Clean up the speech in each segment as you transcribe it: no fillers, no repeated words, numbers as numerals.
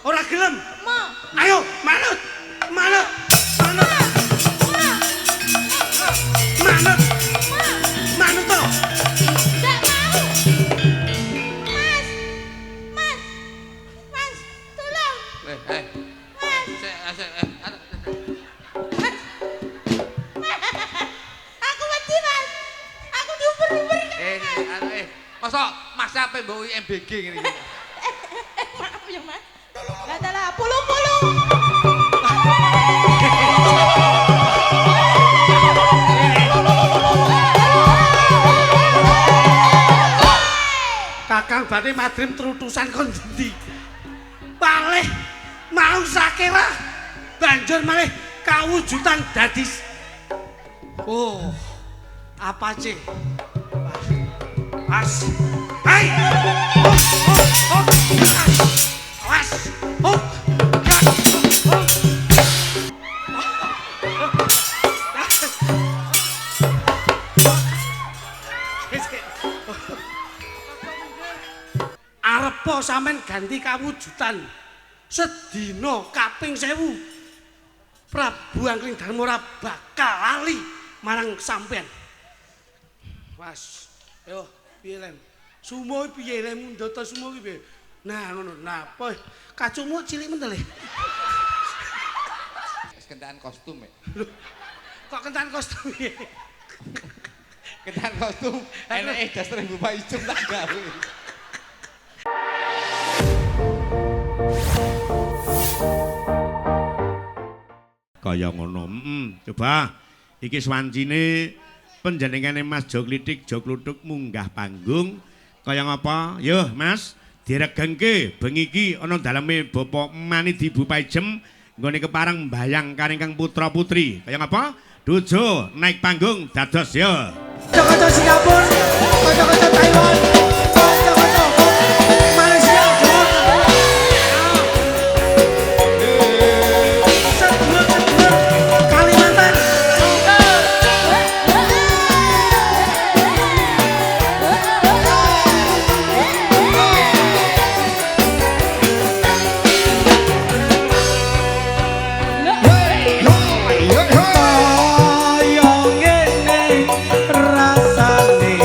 Ora gelem. Mo. Ayo, manut. Manut. Manut. Manut. Manut to. Nggak mau. Mas. Mas. Mas, tolong. Eh, eh. Mas. Sik, sik, eh. Mas. Aku wedi, Mas. Aku diuber-uber. Eh, anu eh. Mosok Mas ape mbok MBG ngene iki. Maaf ya, Mas. Lah lah, pulung-pulung. Kakang badhe madrim trutusan kon ndi? Malih mau sakira banjur malih kawujudan dadi. Oh. Apa sih? Mas. Hei. Oh, oh, oh. Awas. Oh. Ya. Oh. Arepa sampean ganti kawujudan sedina kaping 1000. Prabu Angling Darma ora bakal lali marang sampean. Was. Yo, piye lem? Sumo piye lem ndata sumo ki piye? Nah, ngono. Nah, apa kacumu cilik men to, Le? Wis kentekan kostum e. Lho. Kok kentan kostum piye? Kentekan kostum eneke daster Bapak Ijem tak gawe. Kaya ngono. Coba iki swancine panjenengane Mas Jo Klitik Jo Kluthuk munggah panggung kaya ngapa? Yo Mas, diregengke bengi iki ana daleme Bapak Manidi Bu Paijem nggone kepareng mbayang karo ingkang putra-putri. Kaya ngapa? Dujo naik panggung dados yo. Kanca-kanca Singapura, kanca-kanca Taiwan, kanca-kanca Malaysia, sedulur-sedulur Kalimantan. Kaya ngene rasane.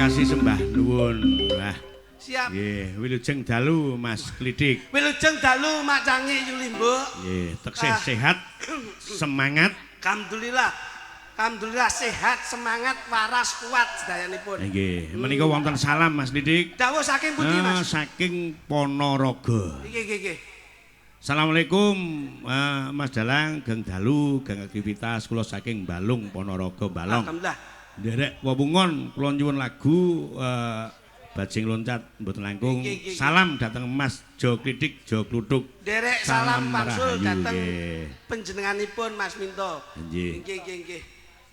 kasih sembah nuwun. Wah. Siap. Nggih, wilujeng dalu Mas Klitik. Wilujeng dalu Mak Cangi Yulimbuk. Nggih, teksih sehat, semangat. Alhamdulillah. Alhamdulillah sehat, semangat, waras, kuat sedayanipun. Nggih, menika wonten salam Mas Klitik. Dawuh saking pundi Mas? Saking Ponorogo. Nggih, nggih, nggih. Assalamualaikum Mas Dalang, geng dalu, geng aktivitas kula saking Balung Ponorogo Balong. Alhamdulillah. Nderek wewungon kula nyuwun lagu Bajing Loncat mboten langkung. Salam dhateng Mas Jo Klitik Jo Kluthuk. Nderek salam pangsul dhateng panjenenganipun Mas Minto. Nggih. Nggih, nggih, nggih.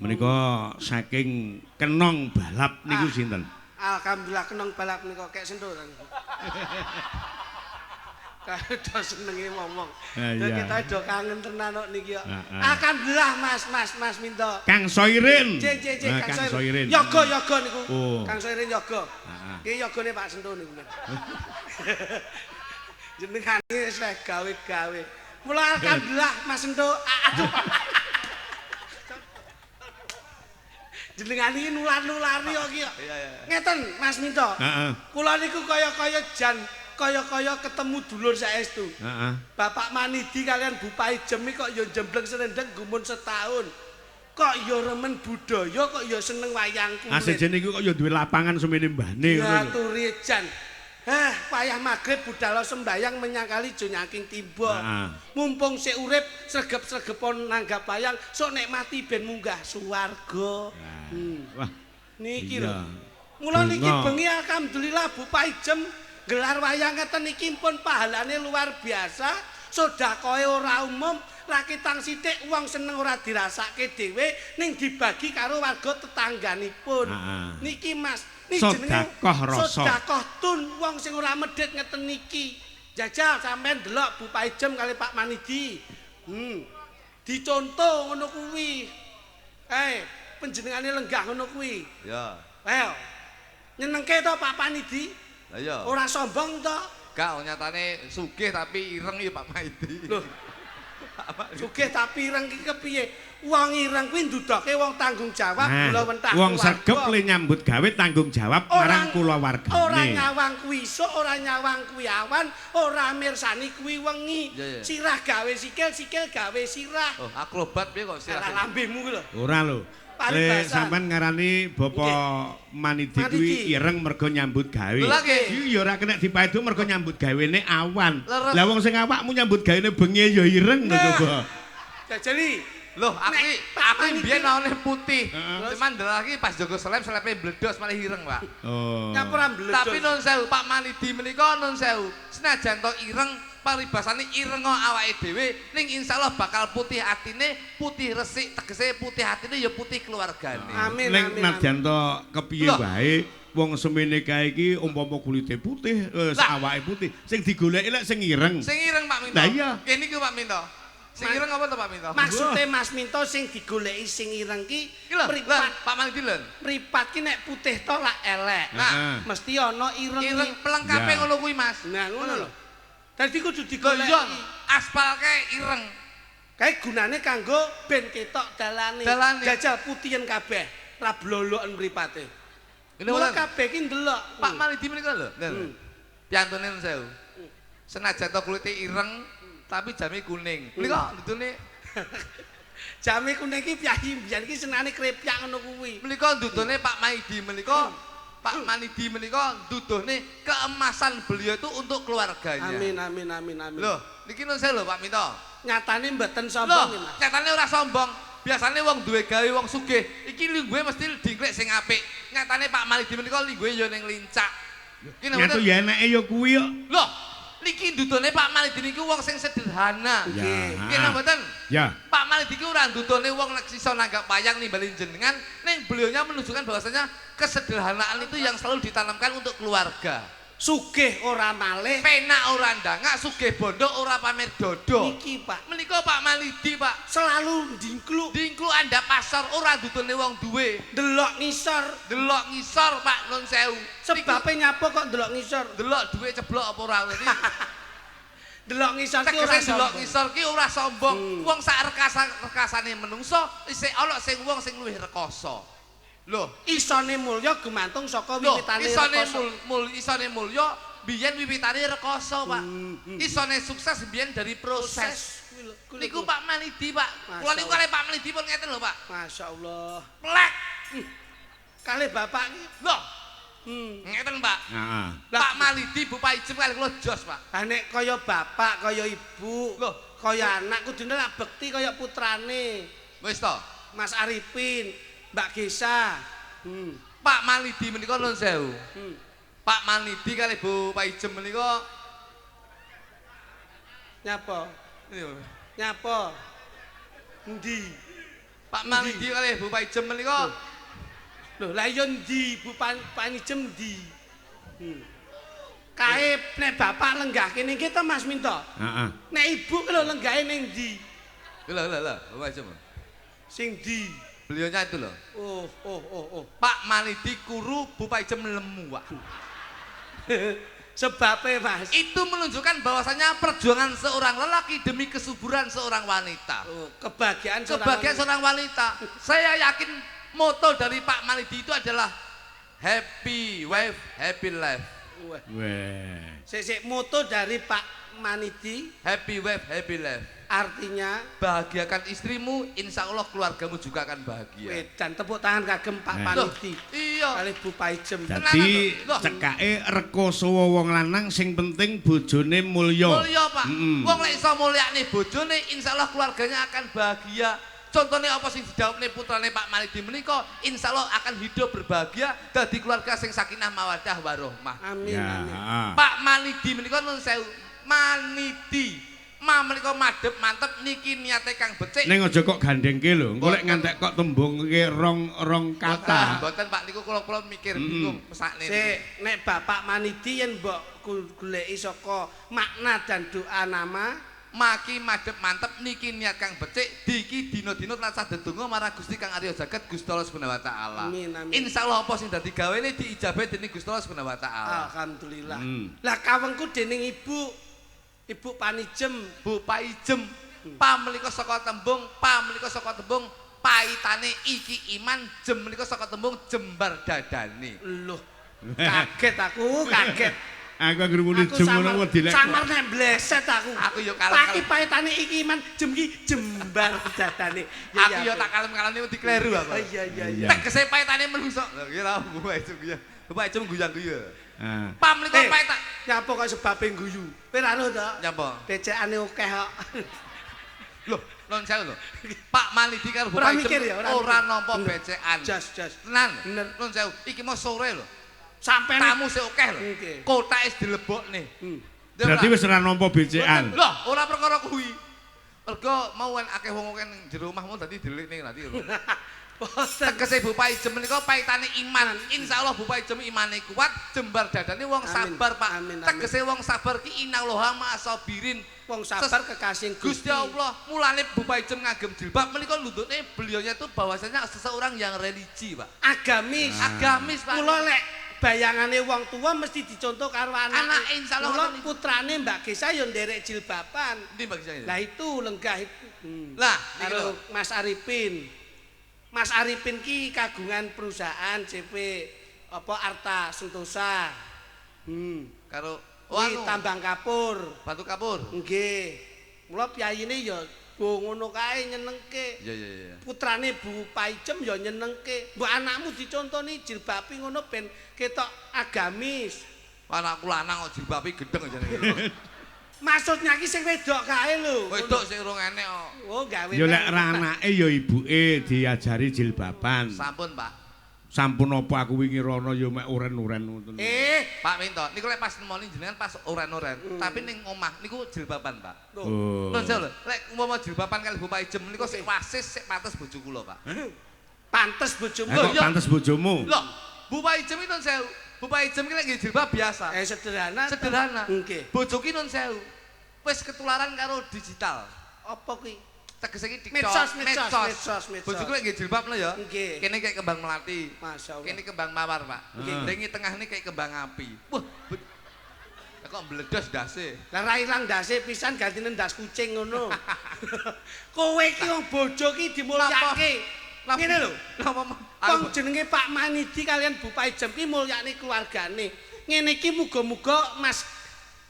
Menika saking Kenong Balap niku sinten? Alhamdulillah Kenong Balap menika kek sentuh. Kae do senenge ngomong. Kita do kangen tenan kok niki kok. Alhamdulillah Mas, Mas, Mas Minto. Kang Soirin. Kang Soirin. Yoga, yoga niku. Kang Soirin yoga. Iki yogane Pak Sentuh niku. Jenengane wis gawe-gawe. Mula alhamdulillah Mas Sentuh. Aduh. Jenengane iki nular-nulari kok iki kok. Ngeten Mas Minto. Heeh. Kula niku kaya-kaya jan kaya-kaya ketemu dulur saestu. Heeh. Bapak Manidi kalian Bupai Jemi kok ya jembleng serendeng gumun setahun. Kok ya remen budaya, kok ya seneng wayang kulit. Asejene iku kok ya duwe lapangan semene mbahne ngono lho. Aturi jan. Heh, wayah magrib budal sembayang menyang kali jo nyaking timba. Mumpung sik urip sregep-sregepon nanggap wayang, sok nek mati ben munggah swarga. Wah. Niki lho. Mula niki bengi alhamdulillah Bupai Jem gelar wayang ngeten iki pun pahalane luar biasa, sedekahe ora umum, raketang sithik wong seneng ora dirasake dhewe ning dibagi karo warga tetangganipun. Niki Mas, niki jenenge sedekah rasa. Sedekah tun wong sing ora medhit ngeten niki. Jajal sampean delok Bupai Jem kali Pak Manidi. Dicontoh ngono kuwi. Panjenengane lenggah ngono kuwi. Ya. Ayo. Nyenengke to Pak Manidi? Lah iya. Ora sombong to? Gak, nyatane sugih tapi ireng ya Pak Maidi. Loh. Sugih tapi ireng ki kepiye? Wong ireng kuwi ndudoke wong tanggung jawab kula wentah. Wong sregep le nyambut gawe tanggung jawab marang kulawargane. Ora nyawang kuwi isuk, ora nyawang kuwi awan, ora mirsani kuwi wengi. Sirah gawe sikil, sikil gawe sirah. Oh, akrobat piye kok sirah? Lah lambemu kuwi lho. Ora lho. Le sampean ngarani Bapak Manidi kuwi ireng mergo nyambut gawe. Iki ya ora kena dipaedu mergo nyambut gawene awan. Lah wong sing awakmu nyambut gawene bengi ya ireng lho coba. Jajali. Loh, aku mbiyen lawane putih. Cuman ndelok iki pas jaga seleb selepe bledos malah ireng, Pak. Oh. Nyapa ora bledos. Tapi nun sewu Pak Manidi menika nun sewu. Senajan to ireng paribasane ireng awake dhewe ning insyaallah bakal putih atine, putih resik tegese putih atine ya putih keluargane. Amin. Ning nadyan to kepiye wae wong semene kae iki umpama kulite putih, awake putih, sing digoleki lek sing ireng. Sing ireng Pak Minto. Lah iya. Kene iki Pak Minto. Sing ireng apa to Pak Minto? Maksude Mas Minto sing digoleki sing ireng ki mripat Pak Manidi lho. Mripat ki nek putih to lak elek. Nah, mesti ana ireng. Ireng pelengkape ngono kuwi Mas. Nah, ngono lho. Dadi kudu digoleki. Aspal kae ireng. Kae gunane kanggo ben ketok dalane. Jajal putihen kabeh, ra bloloken mripate. Mula kabeh ki ndelok. Pak Manidi menika lho. Piantune sewu. Senajan to kulite ireng tapi jame kuning. Menika ndudune jame kuning ki piyayi mbiyen ki senane krepyak ngono kuwi. Menika ndudune Pak Manidi menika Pak Manidi menika nduduhne keemasan beliau itu untuk keluarganya. Amin amin amin amin. Loh, niki nun sewu lho Pak Minto. Nyatane mboten sombong nggih Mas. Nyatane ora sombong. Biasane wong duwe gawe wong sugih, iki lungguhe mesti dingklek sing apik. Nyatane Pak Manidi menika lungguhe ya ning lincak. Iki nyatu ya enake ya kuwi kok. Loh, niki ndudone Pak Manidi niku wong sing sederhana. Nggih. Nggih mboten? Ya. Pak Manidi ki ora ndudone wong nek iso nanggap wayang nimbali jenengan, ning beliaunya menunjukkan bahwasanya kesederhanaan itu yang selalu ditanamkan untuk keluarga. Sugih ora malih, penak ora ndangak, sugih bondo ora pamer dodo. Niki Pak. Menika Pak Manidi Pak selalu ndingkluk. Ndingkluk andhap pasar ora ndudone wong duwe. Delok ngisor, delok ngisor Pak nun sewu. Sebabe nyapa kok delok ngisor? Delok duwe ceblok apa ora ngerti. Delok ngisor ki ora delok ngisor ki ora sombong. Wong sak rekasa-rekasane menungso isih ana sing wong sing luwih rekoso. Loh, Isone mulya gumantung saka wiwitane isone rekoso. Isone mulya biyen wiwitane rekoso, Pak. Isone sukses biyen dari proses. Niku Pak Malidi, Pak. Kula niku kalih Pak Malidi pun ngeten lho, Pak. Masya Allah. Plek. Kalih bapak iki. Loh, ngeten, Pak. Heeh. Pak Malidi Bu Paijem kalih kula jos, Pak. Lah nek kaya bapak, kaya ibu, Loh. kaya anak kudune lak bekti kaya putrane. Wis to. Mas Arifin, Mbak Gesa. Pak Malidi menika nuwun sewu. Pak Malidi kalih Bu Paijem menika Nyapa? Nyapa? Endi? Pak Malidi kalih Bu Paijem menika Lho, lah iya endi Bu Panijem endi? Kae nek bapak lenggah kene iki to Mas Minto. Heeh. Nek ibu ki lho lenggahe ning ndi? Lho lho lho, Bu Paijem. Sing ndi? Beliaunya itu loh. Oh, oh, oh, oh. Pak Malidi kuru, Bu Paijem lemu, Pak. Sebabe Mas. Itu menunjukkan bahwasanya perjuangan seorang lelaki demi kesuburan seorang wanita. Oh, kebahagiaan seorang Kebahagiaan seorang wanita. Saya yakin moto dari Pak Malidi itu adalah happy wife, happy life. Wah. Weh. Sik sik moto dari Pak Manidi Happy wife, happy life. artinya Bahagiakan istrimu, insya Allah keluargamu juga akan bahagia. wedan tepuk tangan kagem Pak Loh, Manidi. iya. Kalih Bu Paijem. Dadi Loh. cekake rekoso wong lanang sing penting bojone mulya. Mulya, Pak. Wong lek iso mulyakne bojone, insyaallah keluarganya akan bahagia. Contohnya apa sing didhawuhne putrane Pak Malidi menika, insyaallah akan hidup berbahagia dadi keluarga sing sakinah mawaddah warahmah. Amin Ya, amin. heeh. Pak Malidi menika nuwun sewu, Manidi. Ma menika madhep mantep niki niate kang becik. Ning aja kok gandengke lho. Engko lek ngantek kok tembungke rong-rong kata. Mboten Pak niku kula-kula mikir bingung mesakne. Sik nek Bapak Manidi yen mbok goleki saka makna dan doa nama Maki madhep mantep niki niat kang becik diki dina-dina tansah dedonga marang Gusti Kang Arya Jagat Gusti Allah Subhanahu wa taala. Amin, amin. Insyaallah apa sing dadi gawene diijabahi dening Gusti Allah Subhanahu wa taala. alhamdulillah. Lah kawengku dening Ibu Ibu Panijem Bu Paijem pamlika saka tembung, pamlika saka tembung paitane iki iman, jem menika saka tembung jembar dadane. Loh, kaget aku, kaget. Aku anggere muni Aku jem ngono wedi lek. samar nek bleset aku. Aku yo kalem-kalem. Paki paitane iki iman jem ki jembar dadane. Ya, Aku yo tak kalem-kalem wedi kleru aku. Oh, iya iya iya. Tegese paitane menungso. Lho iki ra Bu Paijem guyu. Bu Paijem guyang-guyu. Ah. Pamlika paita Nyapa kok sebabe guyu? Kowe ra roh to? Nyapa? Becekane akeh kok. Loh, non sewu lho. Pak Malidi karo Bu Ora Paijem mikir ya, ora mikir. nampa Bener. becekan. Jos jos. Tenan. Bener. Non sewu, iki mau sore lho. Sampai Tamu sik akeh lho. Nggih. Kotake wis dilebokne. Berarti wis ora nampa becekan. Loh, ora perkara kuwi. Mergo mau akeh wong akeh ning jero omahmu dadi delikne nanti lho. Tegese Bu Paijem menika paitane iman. Insyaallah Bu Paijem imane kuat, jembar dadane wong Amin. sabar, Pak. Amin, amin. Tegese wong sabar ki innallaha ma'asabirin. Wong sabar kekasih Gusti Allah, mulane Bu Paijem ngagem jilbab menika nundukne beliaunya itu bahwasanya seseorang yang religi, Pak. Agamis. Agamis, Pak. Mula lek bayangane wong tua mesti dicontoh karo anake. Anake insyaallah Mula ngoten niku. putrane Mbak Gesa ya nderek jilbaban. Endi Mbak Gesa? Lah itu lenggah itu. Lah, niki Karo lho. Mas Arifin. Mas Arifin ki kagungan perusahaan CV apa Arta Sentosa. Karo Kuwi anu, tambang kapur. Batu kapur. Nggih. Mula piyayine ya go ngono kae nyenengke. Iya iya iya. Putrane Bu Paijem ya nyenengke. Mbok anakmu dicontoni jilbabi ngono ben ketok agamis. Anakku lanang kok jilbabe gedeng jane. Maksudnya ki sing wedok kae lho. Wedok sing urung enek kok. Oh, gawe. Ya lek ra anake ya ibuke diajari jilbaban. Sampun, Pak. Sampun apa aku wingi rono ya mek uren-uren ngoten. Pak Minto, niku lek pas nemoni jenengan pas oren-oren, tapi ning omah niku jilbaban, Pak. Oh. Nun sewu lho, lek umpama jilbaban kali Bu Paijem niku sik wasis, sik pantes bojo kula, Pak. Pantes bojomu. Lah kok iya. pantes bojomu? Loh, Bu Paijem iki nun sewu. Bu Paijem iki lek nggih jilbab biasa. Sederhana. Sederhana. Nggih. Bojo ki nun sewu. Wis ketularan karo digital. Apa kuwi? Tegese iki TikTok, Medsos, medsos. Bojoku lek nggih jilbab lho ya. Nggih. Kene kayak kembang melati. Masya Allah. Kene kembang mawar, Pak. Nggih. Ning tengah ini kayak kembang api. Wah, kok mbledos ndase. Lah ra ilang ndase pisan gantine ndas kucing ngono. Kowe iki wong bojo ki dimulyake. Ngene lho. Napa? Wong jenenge Pak Manidi kalian Bu Paijem ki mulyane keluargane. Ngene iki muga-muga Mas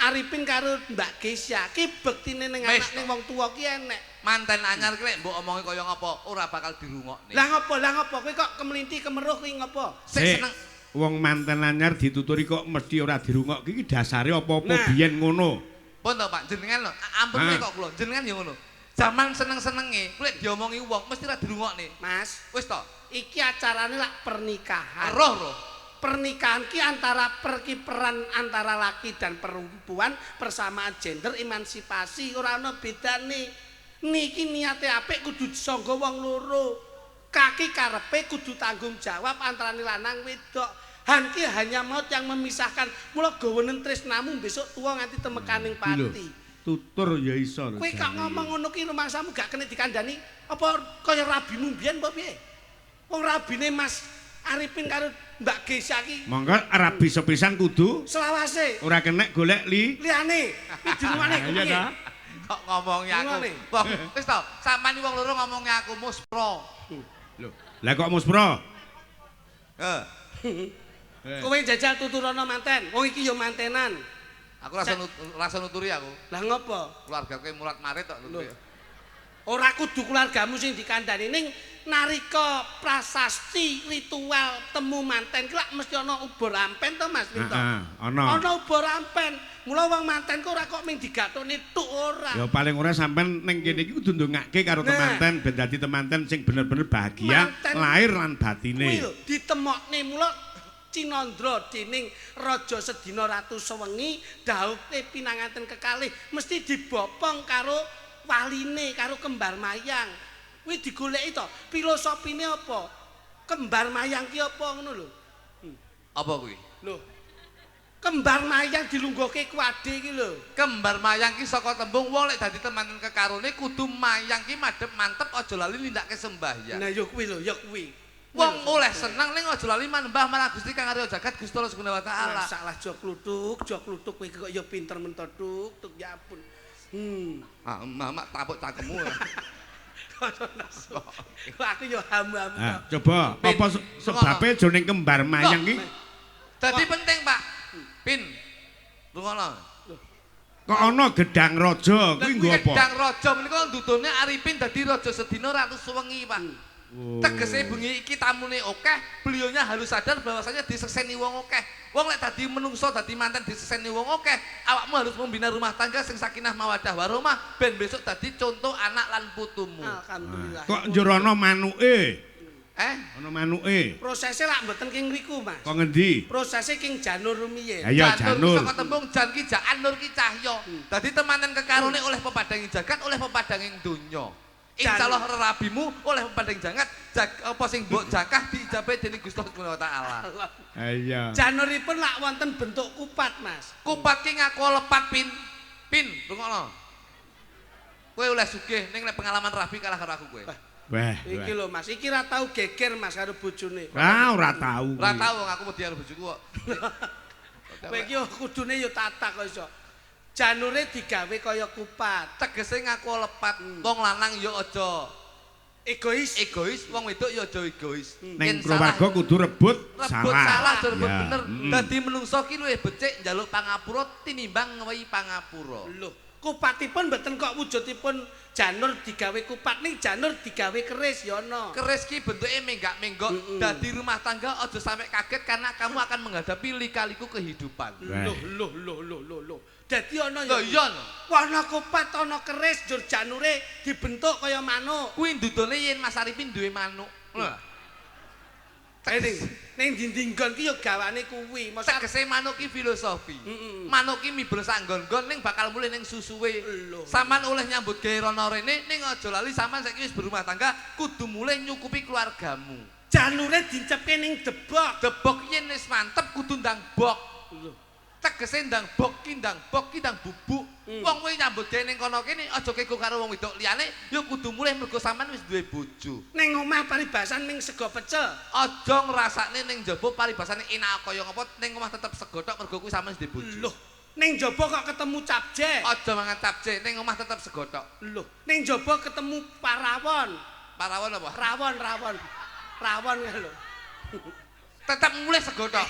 Arifin karo Mbak Gesya ki bektine ning anak ning wong tuwa ki enek. Manten anyar ki lek mbok omongi kaya ngapa ora bakal dirungokne. Lah ngopo? Lah ngopo kowe kok kemlinthi kemeruh kuwi ngopo? Sing seneng wong manten anyar dituturi kok mesti ora dirungokke iki dasare apa-apa biyen ngono. Pun to Pak, jenengan lho, ampun kok kula, jenengan ya ngono. Zaman seneng-senenge, kuwi lek diomongi wong mesti ora dirungokne. Mas, wis to. Iki acarane lak pernikahan. Roh. Pernikahan ki antara peran antara laki dan perempuan, persamaan gender, emansipasi, ora ana bedane. Niki niate apik kudu disangga wong loro. Kaki karepe kudu tanggung jawab antarane lanang wedok. Han ki hanya maut yang memisahkan. Mula gawenen tresnamu besok tuwa nganti temekaning pati. Tutur ya iso. Kowe kok ngomong ngono ki rumangsamu gak kena dikandani apa kaya rabimu mbiyen apa piye? Wong rabine Mas Arifin karo Mbak Gesya ki. Monggo rabi sepisan kudu selawase. Ora kenek golek liyane. Iki dirungokne piye? Kok ngomongi aku. Wong wis to, sampean wong loro ngomongi aku muspro. Lho, lah kok muspro? Heeh. Kowe jajal tuturana manten. Wong iki ya mantenan. Aku rasa nuturi aku. Lah ngopo? Keluarga kowe murat marit tok nuturi. Ora kudu keluargamu sing dikandani ning narika prasasti ritual temu manten ki lak mesti ana ubur ampen to Mas Minto. Heeh, ana. Ana ubur ampen. Mula wong manten ku ora kok ming digathukne tuk ora. Ya paling ora sampean ning kene iki kudu ndongake karo temanten ben dadi temanten sing bener-bener bahagia lahir lan batine. Kuwi lho ditemokne mula Cinandra dening Raja Sedina Ratu Sewengi dhaupe pinanganten kekalih mesti dibopong karo waline karo kembar mayang. Kuwi digoleki to, filosofine apa? Kembar mayang ki apa ngono lho. Apa kuwi? Lho. Kembar mayang dilungguhke kuwade iki lho. Kembar mayang ki saka tembung wong lek dadi temanten kekarone kudu mayang ki madhep mantep aja lali nindakake sembahyang. Nah ya kuwi lho, ya kuwi. Wong oleh seneng ning aja lali manembah marang Gusti Kang Arya Jagat Gusti Allah Subhanahu wa taala. Salah jok kluthuk kowe kok ya pinter mentok tuk ya ampun. Ah, mamak tapuk cangkemmu. Aku ya hamu-hamu. Coba apa sebabe jroning kembar mayang ki? Dadi penting, Pak. Pin. Rungono. Kok ana gedang raja kuwi nggo apa? Gedang raja menika ndudune Arifin dadi raja sedina Ratu Suwengi, Pak. Tegese bengi iki tamune akeh, beliaunya harus sadar bahwasanya disekseni wong akeh. Wong lek dadi menungso dadi manten disekseni wong akeh, awakmu harus membina rumah tangga sing sakinah mawaddah warahmah ben besok dadi contoh anak lan putumu. Alhamdulillah. Kok njur ana manuke? Ana manuke. Prosese lak mboten king ngriku, Mas. Kok ngendi? Prosese king Janur rumiyin. Ya Janur. Saka tembung jan ki jaan nur ki cahya. Dadi temanten kekarone oleh pepadanging jagat, oleh pepadanging donya. Insyaallah rabimu oleh pepadang jagat, apa sing mbok jakah diijabahi dening Gusti Allah Subhanahu wa taala. Iya. Januripun lak wonten bentuk kupat, Mas. Kupat ki ngaku lepat pin. Pin, rungokno. Kowe oleh sugih ning lek pengalaman rabi kalah karo aku kowe. Wah, iki lho Mas, iki ra tau geger Mas karo bojone. Wah, ora tau. Ora tau wong aku wedi karo bojoku kok. Kowe iki kudune ya tatak kok iso. Janure digawe kaya kupat. Tegese ngaku lepat. Wong lanang ya aja egois. Egois, wong wedok ya aja egois. Ning keluarga kudu rebut salah. Rebut salah, rebut bener. Dadi menungso ki luwih becik njaluk pangapura tinimbang ngewehi pangapura. Lho, kupatipun mboten kok wujudipun janur digawe kupat ning janur digawe keris ya ana. Keris ki bentuke menggak-menggok. Dadi rumah tangga aja sampe kaget karena kamu akan menghadapi lika-liku kehidupan. Loh loh loh loh loh loh. Dadi ana ya. Lho iya no. Ana kupat ana keris njur janure dibentuk kaya manuk. Kuwi ndudone yen Mas Arifin duwe manuk. Lho. Ning dinding nggon ki ya gawane kuwi. Tegese manuk ki filosofi. Manuk ki miber sak nggon-nggon ning bakal mulih ning susuwe. Sampeyan oleh nyambut gawe rono rene ning aja lali sampeyan saiki wis berumah tangga kudu mulih nyukupi keluargamu. Janure dincepke ning debok. Debok yen wis mantep kudu ndang bok. Tegese ndang bok ki ndang bok ki ndang bubuk. Wong kowe nyambut gawe ning kono kene aja kego karo wong wedok liyane ya kudu mulih mergo sampean wis duwe bojo. Ning omah paribasan ning sego pecel. Aja ngrasakne ning jaba paribasane enak kaya ngapa ning omah tetep sego tok mergo kuwi sampean wis duwe bojo. Loh, ning jaba kok ketemu capje. Aja mangan capje, ning omah tetep sego tok. Loh, ning jaba ketemu parawon. Parawon apa? Rawon, rawon. Rawon kae lho. Tetep mulih sego tok.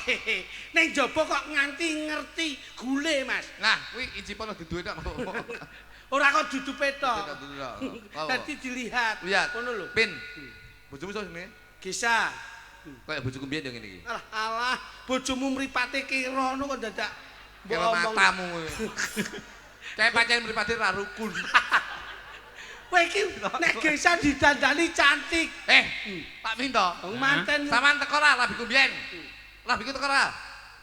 Ning jaba kok nganti ngerti gule, Mas. Nah, kuwi incipono duduhe tok. Ora kok dudupe tok. Dudu tok. Dadi dilihat. Lihat. Ngono lho. Pin. Bojomu sapa jenenge? Gisa. Kayak bojoku mbiyen yo ngene iki. Alah, alah, bojomu mripate kira ngono kok dadak mbok Kira omong. matamu kowe. Kayak pancen mripate ra rukun. Kowe iki nek Gesa didandani cantik. Pak Minto. Wong manten. Sampean teko ra rabiku mbiyen? Rabiku teko ra?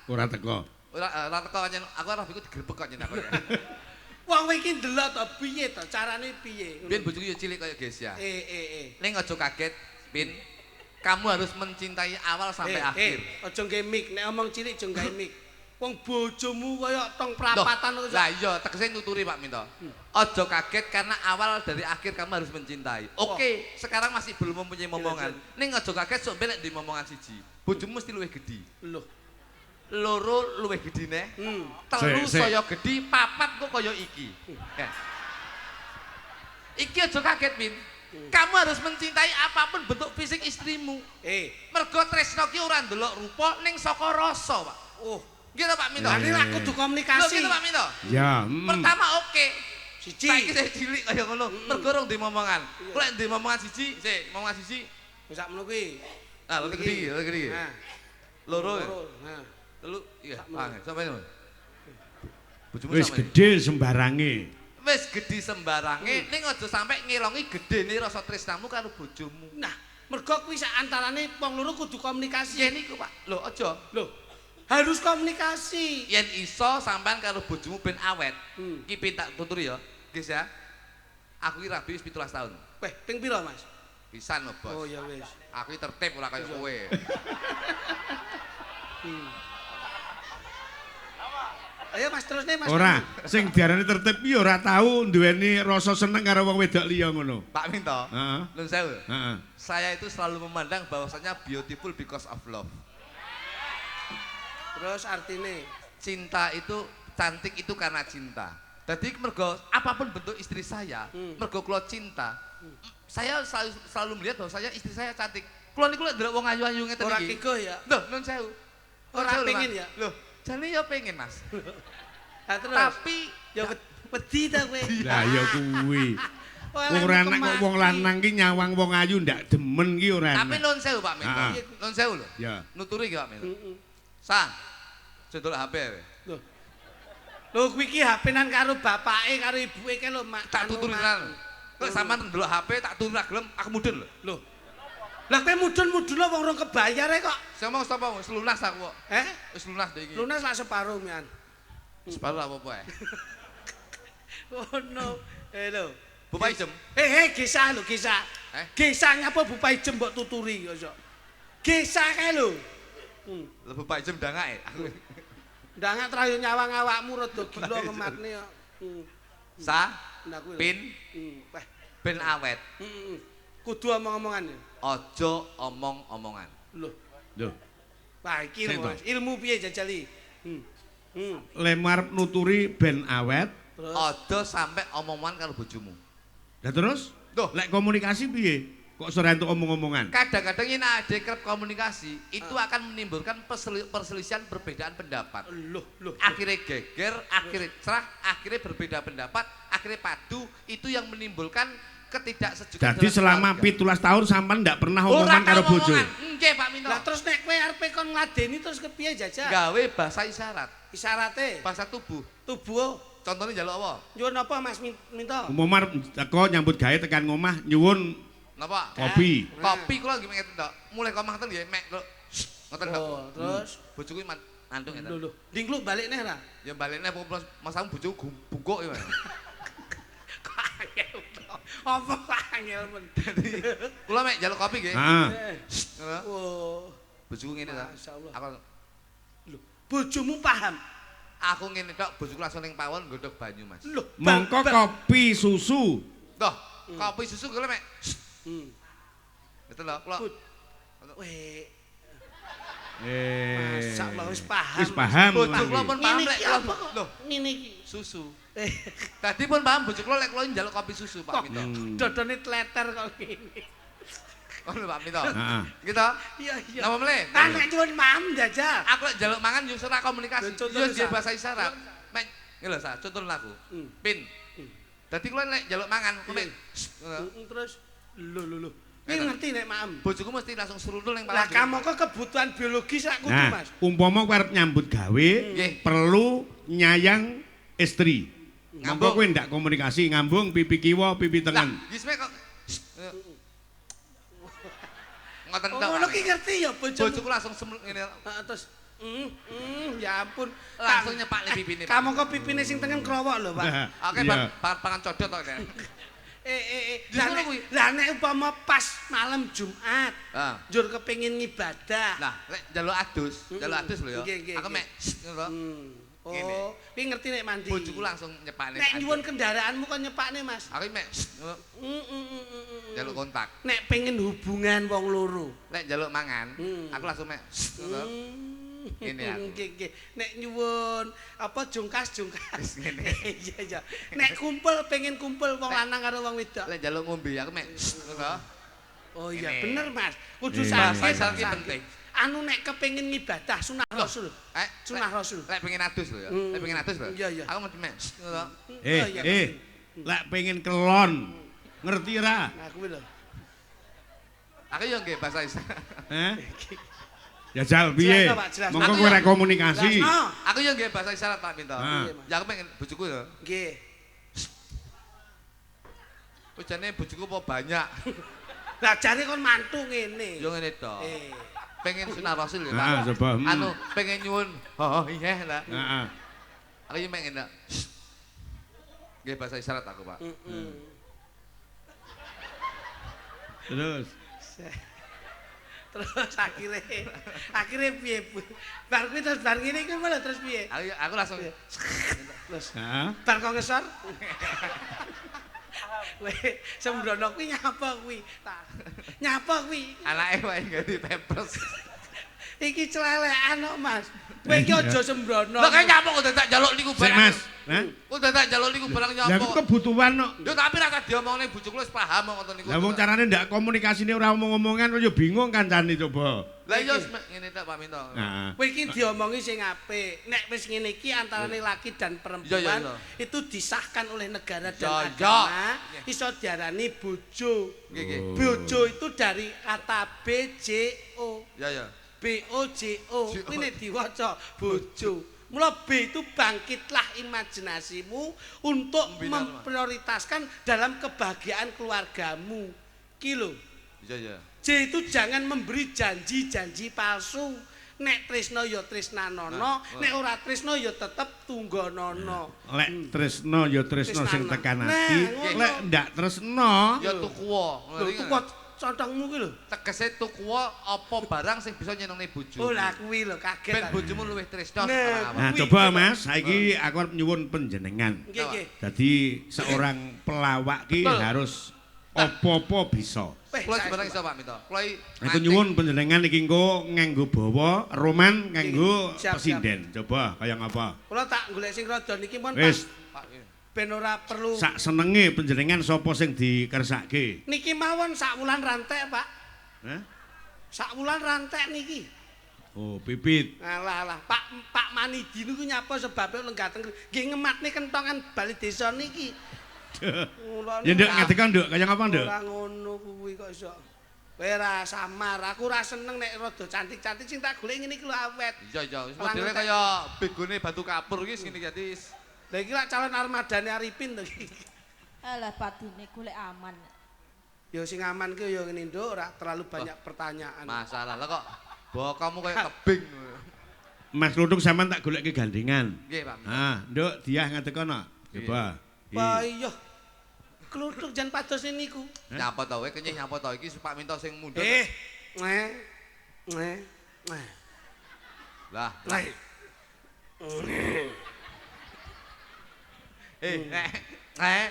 Ora teko. Ora teko pancen aku rabiku digrebek kok nyen aku. Wong kowe iki ndelok to piye to carane piye? Biyen bojoku yo cilik kaya Gesya. Ning aja kaget, Pin. Kamu harus mencintai awal sampai akhir. Aja nggae mic, nek omong cilik aja nggae mic. Wong bojomu kaya tong prapatan kok. Lah iya, tegese nuturi Pak Minto. Aja kaget karena awal dari akhir kamu harus mencintai. Oke, sekarang masih belum mempunyai momongan. Ning aja kaget sok ben nek di momongan siji. Bojomu mesti luwih gedhi. Loh. Loro luwih gedhi neh. Telu saya gedhi, papat kok kaya iki. Iki aja kaget, Min. Kamu harus mencintai apapun bentuk fisik istrimu. Mergo tresno ki ora ndelok rupa ning saka rasa, Pak. Oh. Gitu Pak Minto. Lah ini kudu komunikasi. Lho gitu Pak Minto. Ya. Pertama oke. Siji. Saiki saya cilik kaya ngono. Mergo rong duwe momongan. Kok lek duwe momongan siji, sik, momongan siji. Wis sakmono kuwi. Nah, loro gede, loro gede. Nah. Loro. Nah. Telu, iya, paham. Sampai ngono. Bojomu Wis gedhe sembarange. Wis gedhe sembarange, ning aja sampe ngelongi gedene rasa tresnamu karo bojomu. Nah, mergo kuwi sak antarane wong loro kudu komunikasi. Yen iku, Pak. Lho, aja. Lho. Harus komunikasi. Yen iso sampean karo bojomu ben awet. Iki pin tak tuturi ya. Guys ya. Aku iki rabi wis 17 tahun. Weh, ping pira, Mas? Pisan lho, Bos. Oh ya wis. Aku iki tertib ora kaya kowe. Ayo Mas terus nih Mas. Ora, sing diarani tertib iki ora tau duweni rasa seneng karo wong wedok liya ngono. Pak Minto. Heeh. Nun sewu. Heeh. Saya itu selalu memandang bahwasanya beautiful because of love. Terus artine cinta itu cantik itu karena cinta. Jadi mergo apapun bentuk istri saya, mergo kula cinta. Saya selalu melihat bahwa saya istri saya cantik. Kula niku lek ndelok wong ayu-ayu ngeten iki. Ora kego ya. Lho, nun sewu. Ora pengen ya? Lho, jane ya pengen, Mas. Lah terus. Tapi ya wedi ta kowe. Lah ya kuwi. Wong ora enak kok wong lanang ki nyawang wong ayu ndak demen ki ora enak. Tapi nun sewu Pak Minto. Nun sewu lho. Ya. Nuturi ki Pak Minto. Sang. Cedol HP kowe. Lho. Lho kuwi iki HP-nan karo bapake karo ibuke kae lho Mak. Tak tuturi tenan. Kok sampean ndelok HP tak tuturi ra gelem aku mudun lho. Lho. Lah kowe mudun-mudun wong rong kebayar e kok. Sing ngomong sapa wis lunas aku kok. Eh? Wis lunas ndek iki. Lunas lak separo mian. Separo lah apa-apa ae. Oh no. Lho. Bupa Ijem. Gesa lho, Gesa. Gesa ngapa Bupa Ijem mbok tuturi kok. Gesa kae lho. Lho Bupa Ijem ndangake aku. Ndangak trayo nyawang awakmu rada gila ngematne kok. Sa pin ben awet. Kudu omong-omongan ya. Aja omong-omongan. Lho. Lho. Wah iki ilmu piye jajali? Lemar nuturi ben awet. Aja sampe omong-omongan karo bojomu. Lah terus? Loh, lek komunikasi piye? Kok ora entuk omong-omongan? Kadang-kadang yen ade kerep komunikasi itu akan menimbulkan perselisihan perbedaan pendapat. Loh, loh. Akhirnya geger, akhirnya cerah, akhirnya berbeda pendapat, akhirnya padu, itu yang menimbulkan ketidaksejukan. Jadi selama 17 tahun sampean ndak pernah omongan karo bojo. Nggih, Pak Minto. Lah terus nek kowe arepe kon ngladeni terus kepiye jajal? Gawe bahasa isyarat. Isyarate? Bahasa tubuh. Tubuh. Contohnya njaluk apa? Nyuwun apa Mas Minto? Umum arep teko nyambut gawe tekan ngomah nyuwun napa? Kopi. Kopi kula nggih ngeten tok. Mulih ke omah ten nggih mek ngoten tok. Oh, terus bojoku mantuk ngeten. Lho lho, dingkluk balik neh ra? Ya balik neh masamu bojoku bungkuk ya. Kok angel to. Apa kok angel men. Kula mek njaluk kopi nggih. Heeh. Oh. Bojoku ngene ta. Aku lho, bojomu paham. Aku ngene tok, bojoku langsung ning pawon nggodhog banyu, Mas. Lho, mongko kopi susu. Loh, kopi susu kula mek. Ngeten lho, kula. Weh. Masak lho wis paham. Wis paham. Bojo kula pun paham lek kula lho, ngene iki susu. Tadi pun paham bojo kula lek kula njaluk kopi susu, Pak Minto. Dodone tleter kok ngene. Ngono Pak Minto. Heeh. Gitu. Iya iya. Napa mleh? Kan nek nyuwun maem jajal. Aku lek njaluk mangan yo ora komunikasi. Lho, Yo nggih Sa. bahasa isyarat. Mek ngene lho Sa, contoh aku. Hmm. Pin. Dadi kula lek njaluk mangan, aku mek ngono. Terus lho lho lho. Kowe ngerti nek maem. Bojoku mesti langsung serundul ning Lah palang. kamangka kebutuhan biologis sak kudu, Nah, Mas. umpama kowe arep nyambut gawe, Nggih. perlu nyayang istri. Mongko Ngambung. kowe ndak komunikasi ngambung pipi kiwa, pipi Lah, tengen. wis mek kok. Ngoten Oh, tok. ngono ki ngerti ya bojomu. Bojoku langsung semel ngene. Heeh, terus ya ampun. Langsung nyepakne pipine, Pak. Kamangka pipine sing tengen krowok lho, Pak. Oke, Iya. pangan codot tok nek. Lah Justru nek kuwi. lah nek umpama pas malam Jumat, Ah. njur kepengin ngibadah. Lah, lek njaluk adus, njaluk adus lho ya. Nggih, nggih, Aku nggih. mek ngono. Ngene. Oh, kuwi ngerti nek mandi. Bojoku langsung nyepakne. Nek nyuwun kendaraanmu kon nyepakne, Mas. Aku mek ngono, njaluk kontak. Nek pengen hubungan wong loro. Lek njaluk mangan, Hmm. aku langsung mek ngono. Ngene aku. Nggih, nggih. Nek nyuwun apa jungkas-jungkas. Wis ngene. Iya, iya. Nek kumpul pengen kumpul wong lanang karo wong wedok. Lek njaluk ngombe aku mek ngono. Oh iya, Ngene. bener Mas. Kudu Iya. sakit. Bahasa isyarat ki sakit. penting. Anu nek kepengin ngibadah sunah Rasul. Eh, Sunah Rasul. Lek pengen adus lho ya. Lek pengen adus lho. Iya, iya. Aku mesti mek ngono. Eh, Oh, iya, eh, lek pengen kelon, ngerti ra? Nah, kuwi lho. Aku yo nggih bahasa isyarat. Eh? Jajal piye? Jelasno, Pak, jelasno. Mongko kowe ora komunikasi. Jelasno. Aku yo nggih bahasa isyarat Pak Minto. Ah. Iya, Mas. Ya aku pengen bojoku ya. Nggih. Wis jane bojoku apa banyak. Lah jare kon mantu ngene. Yo ngene to. Eh. Pengen sunah Rasul ya, Pak. Ah, coba. Anu pengen nyuwun. Oh iya lah. Heeh. Aku yo pengen ndak. Nggih bahasa isyarat aku, Pak. Heeh. Terus. Terus akhirnya piye? Bu? Bar kuwi terus bar ngene iki malah terus piye? Aku langsung Terus Heeh. bar kok ngesor. Weh, sembrono kuwi nyapa kuwi? Nyapa kuwi? anake wae ganti pampers. Iki celelekan kok, Mas. Kowe iki aja sembrono. Lah kaya nyapa kok dadak njaluk niku Sik, barang. Mas. Hah? Kok dadak njaluk niku barang Lah nyapa. iku kebutuhan kok. Yo tapi ra diomongne bojoku wis paham kok ngoten niku. Lah wong carane ndak komunikasine ora omong-omongan kok yo bingung kancane coba. Lah iya wis ngene tok Pak Minto. Heeh. Kowe iki diomongi sing apik. Nek wis ngene iki antarane laki dan perempuan Iya, iya, iya. itu disahkan oleh negara dan Iya, iya. agama, iso diarani bojo. Nggih nggih. Bojo itu dari kata B J O. Ya ya. B O J O. J O. Kuwi nek diwaca bojo. Mula B itu bangkitlah imajinasimu untuk Membina rumah. memprioritaskan dalam kebahagiaan keluargamu. Ki lho. Iya iya. J itu jangan memberi janji-janji palsu. Nek tresno ya tresnanono, Nah, nek ora tresno ya tetep tunggonono. Lek tresno ya tresno sing tekan Nah, ati, ngono. lek ndak tresno Ya tukuwa. Lho tuku contongmu kuwi lho. Tegese tukuwa apa barang sing bisa nyenengne bojomu. Oh lah kuwi lho kaget. Ben aku. bojomu luwih tresno Nah. sama awak. Nah, coba Mas, saiki aku arep nyuwun panjenengan. Nggih nggih. Dadi seorang pelawak ki Betul. harus apa-apa bisa. Weh, Kula saestu, sebarang Pak. iso Pak Minto. Kula iki Aku mancing. nyuwun panjenengan iki engko nganggo bawa, roman nganggo Siap, siap. pesinden. Coba kaya ngapa? Kula tak golek sing rada niki pun Pak Wis, Pak. iya. ben ora perlu. sak senenge panjenengan sapa sing dikersake? Niki mawon sak wulan rantek, Pak. Hah? Sak wulan rantek niki. Oh, pipit. Alah alah, Pak Pak Manidi niku nyapa sebabe lenggah teng nggih ngematne kentongan bali desa niki. Kula Ya nduk ngadeg nduk, kaya ngapa nduk? Ora ngono kuwi kok iso. Kowe ora samar, aku ora seneng nek rada cantik-cantik sing tak golek ngene iki lho awet. Iya iya, wis Ora modele ngerti. kaya begone batu kapur iki ngene iki dadi Lah iki lak calon armadane Arifin to iki. Alah patine golek aman. Ya sing aman ki ya ngene nduk, ora terlalu banyak pertanyaan. masalah lah kok bokomu kaya tebing. Mas Kluthuk sampean tak golekke gandengan. Nggih, Pak. Ah, nduk Diah ngadeg kono. Coba. Wah iya. Kluthuk jan pados niku. Nyapa to kowe kenyih nyapa to iki Pak Minto sing mundhut. Eh, neh. Neh. Neh. Lah, Neh. eh, eh, eh,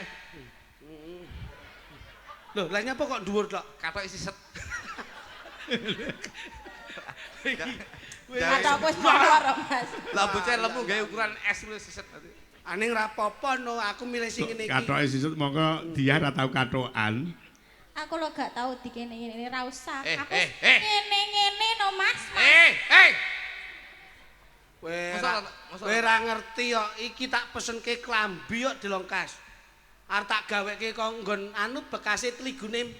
Loh, lah nyapa kok dhuwur tok? katok isi set. Atau aku wis molor, Mas. Lah bocah lemu gawe ukuran S wis siset. Aning ra apa-apa no, aku milih sing ngene iki. Katoke sisut mongko Diah ora tau katokan. Aku lho gak tau dikene-ngene ra usah. Aku ngene-ngene no Mas. Kowe ra ngerti kok iki tak pesenke klambi kok dilongkas. Arep tak gaweke kok nggon anu bekase tligune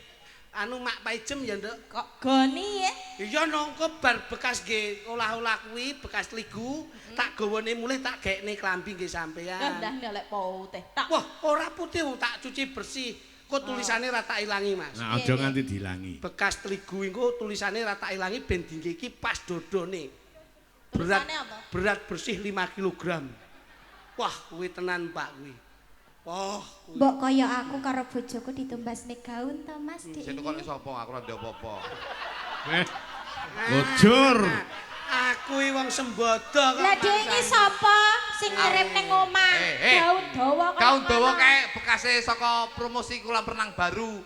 anu Mak Paijem ya, Nduk. Kok goni ya? Iya nongko bar bekas nggih olah-olah kuwi bekas tligu tak gawane mulih tak gaekne klambi nggih sampean. Lah ndak lek putih tok. Wah, ora putih wong tak cuci bersih. Kok tulisane ra tak ilangi, Mas. Nah, aja nganti diilangi. Bekas tligu engko tulisane ra tak ilangi ben dingge iki pas dodone. Berat, berat bersih 5 kg. Wah, kuwi tenan Pak kuwi. Wah, mbok kaya aku karo bojoku ditumbasne gaun to Mas. Sing tukone sapa? Aku ora ndek apa-apa. Bojor. Aku iki wong sembodo kok. Lah dhewe iki sapa sing ngirim ning omah? Gaun dawa kaya gaun dawa kae bekase saka promosi kolam renang baru.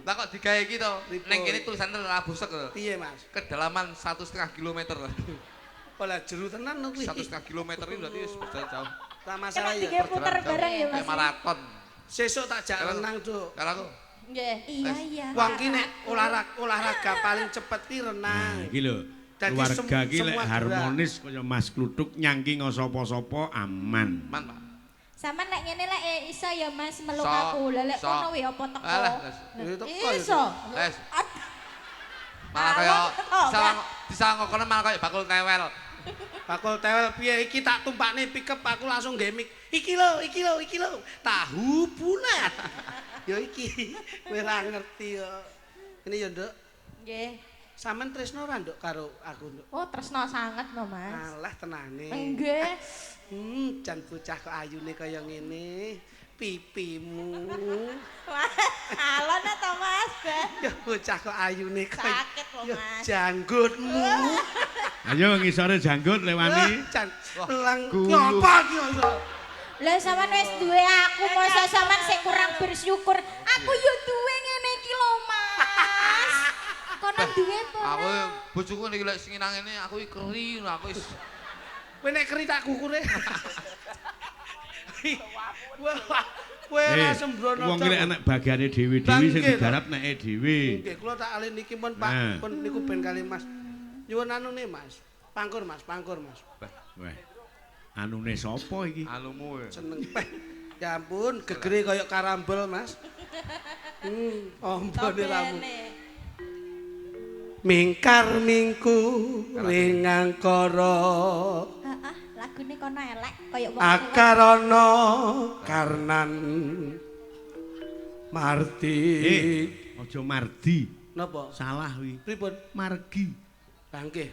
Lah kok digawe iki to? Ning kene tulisane ora busek to. Piye, Mas? Kedalaman 1,5 kilometer. Lah jeru tenan kuwi. 1,5 kilometer iki berarti wis berjalan jauh. Ora masalah ya. Puter bareng ya Mas. Maraton. Sesuk tak jak renang, Cuk. Karo aku. Nggih. Iya, iya. Wong ki nek olahraga paling cepet ki renang. Nah, iki lho. Keluarga ki lek harmonis kaya Mas Kluthuk nyangki sapa-sapa aman. Aman, Pak. Sampeyan lek ngene lek iso ya Mas meluk aku. Lah lek kono wae apa teko? Iso. Wes. Malah kaya disawang kono malah kaya bakul tewel. Bakul tewel piye iki tak tumpakne pickup aku langsung nggih mik. Iki lho, iki lho, iki lho. Tahu bulat. Ya iki kowe ora ngerti yo. Ini ya, Nduk. Nggih. Sampeyan tresno ora, Nduk, karo aku, Nduk? Oh, tresno sanget no, Mas. Alah tenane. Nggih. Jan bocah kok ayune kaya ngene. Pipimu. Alon ta, Mas? Ya bocah kok ayune kaya sakit lho, Mas. Janggutmu. Ayo ngisore janggut lewani. Jan lang ngapa iki kok. Lah sampean wis duwe aku, masa sampean sing kurang bersyukur. Aku yo duwe ngene iki lho, Mas. Kono duwe apa ora? Aku bojoku niki lek sing nang ngene aku iki keri, aku wis. Kowe nek keri tak kukure. Wah, kowe ora sembrono. Wong iki lek anak bagiane dhewe-dhewe sing digarap neke dhewe. Nggih, kula tak alih niki pun Pak, pun niku ben kali Mas. Nyuwun anune Mas. Pangkur Mas, pangkur Mas. Weh. Anune sapa iki? Anumu. Seneng peh. Ya ampun, gegere kaya karambol Mas. Ombone ramu. Mingkar mingku ring angkara. Heeh, lagune kono elek kaya wong. Akarana karnan Mardi. Aja Mardi. Napa? Salah kuwi. Pripun? Margi. Lah nggih.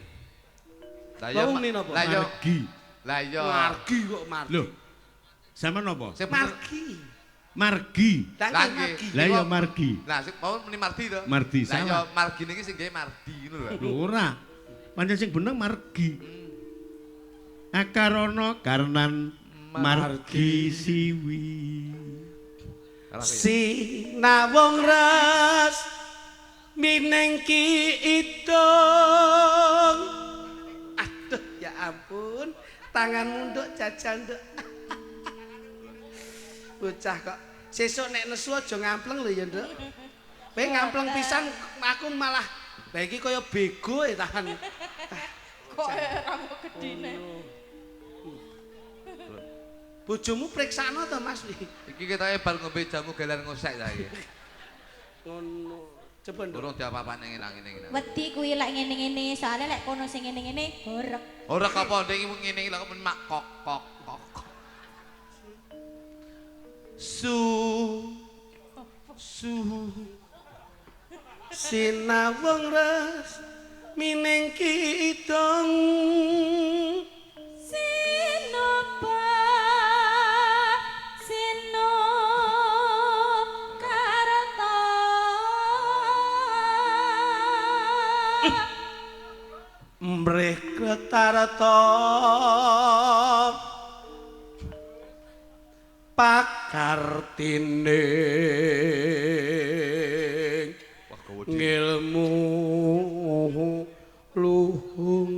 Lah iya napa? Margi. Lah iya. Margi kok Margi. Lho. Sampeyan napa? Margi. Margi. Lah nggih. Lah iya Margi. Lah sing mau muni Mardi to. Mardi salah. Lah iya Margi niki sing gawe Mardi ngono lho. Lho ora. Pancen sing bener Margi. Akarana karnan Margi siwi. Sinawung ras minengki idung. Aduh ya ampun, tanganmu nduk jajal nduk. Bocah kok sesuk nek nesu aja ngampleng lho ya nduk. Kowe ngampleng pisan aku malah lha iki kaya bego e tangan. Kok rambut gedine. Bojomu priksano to Mas? Iki ketoke bar ngombe jamu galer ngosek ta iki. Ngono. Coba nduk. Durung diapa-apane ngene ngene. Wedi kuwi lek ngene-ngene, soalnya lek kono sing ngene-ngene horek. Horek apa ndek iki ngene iki lho kok mak kok kok kok. Su su Sinawung res minengki idung. Sinoba sino karta mrih kretarta pakartine ngilmu luhung.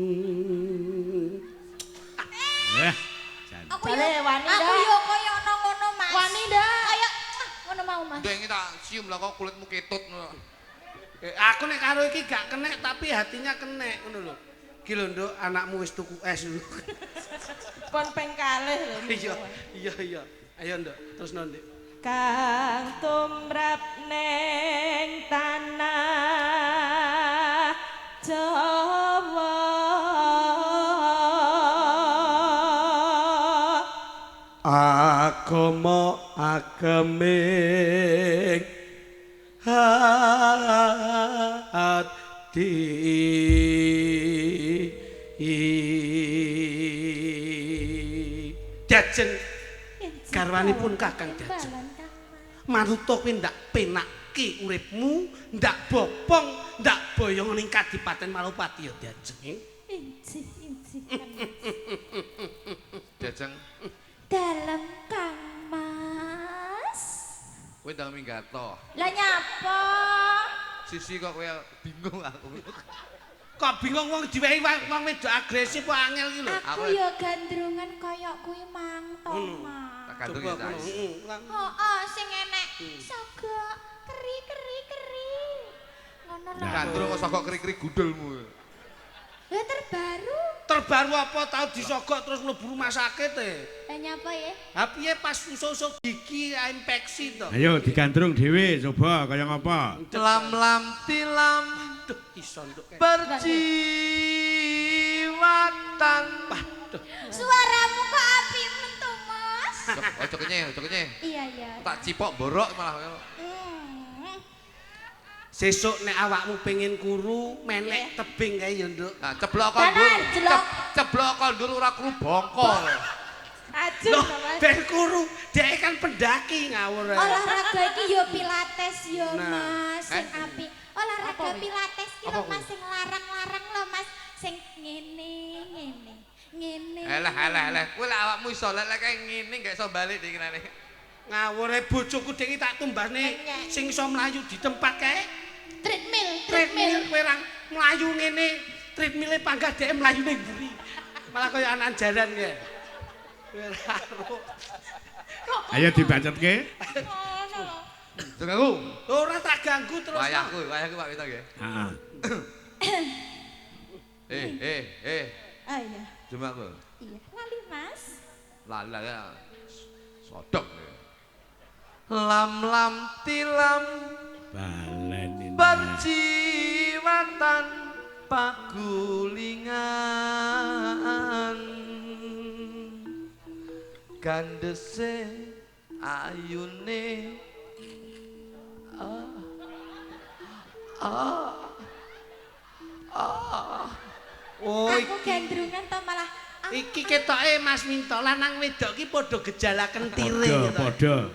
Aku yo kaya ana ngono Mas. Wani ndak? Kaya ngono mau Mas. Mas? Ndek iki tak cium lah kok kulitmu ketut ngono. Aku nek karo iki gak kenek tapi hatinya kenek ngono lho. Iki lho Nduk, anakmu wis tuku es lho. Pon ping kalih lho. Iya, iya, iya. Ayo Nduk, terus Nduk. Kang tumrap neng tanah Jawa. Agama ageming hati. Diajeng garwanipun Kakang Diajeng. Maruta kuwi ndak penakke uripmu, ndak bopong, ndak boyong ning Kadipaten Malopati ya Diajeng. Injih, injih. Diajeng. Dalem Kang Mas. Kowe ndang minggat to. Lah nyapa? Sisi kok kowe bingung aku. Kok bingung wong diwehi wong wedok agresif kok angel iki lho. Aku ya gandrungan kaya kuwi mang to, Mas. Tak gandrung ya, Cak. Heeh, sing enek sogok keri-keri-keri. Ngono lho. Gandrung kok sogok keri-keri gudulmu. Lah terbaru. Terbaru apa tau disogok terus mlebu rumah sakit e. Lah nyapa ya? Ha piye pas usuk-usuk gigi infeksi to. Ayo digandrung dhewe coba kaya ngapa. Lam-lam tilam. Duh iso nduk. Perjiwatan. Waduh. Suaramu kok apik men to, Mas. Ojo kenyeh, ojo kenyeh. Iya, iya. Tak cipok borok malah. Sesuk nek awakmu pengen kuru, menek tebing kae ya, Nduk. Nah, ceblok kondur. Ceblok kondur ora kuru bongko. Ajeng Loh, to, Mas. ben kuru, dhek kan pendaki ngawur. Olahraga iki ya pilates ya, Nah. Mas, sing apik. Olahraga pilates ki lho Mas sing larang-larang lho Mas, sing ngene ngene. Ngene. Elah elah elah, kowe lek awakmu iso lek lek kae ngene gak iso balik dik kirane. Ngawure bojoku dhek iki tak tumbasne sing iso mlayu di tempat kae. Treadmill, treadmill kowe ra mlayu ngene, treadmille panggah dhek mlayu ning mburi. Malah kaya anak jaran kae. Kowe ra ero. Ayo dibacetke. Ngono lho. Ganggu. Ora tak ganggu terus. Wayahku, wayahku Pak Wito nggih. Heeh. Eh. Ah iya. Cuma aku. Iya, lali Mas. Lali ya. Sodok. Lam-lam tilam balen perjiwatan pagulingan gandese ayune Oh, aku gandrungan to malah iki ketoke Mas Minto lanang wedok ki padha gejala kentire padha.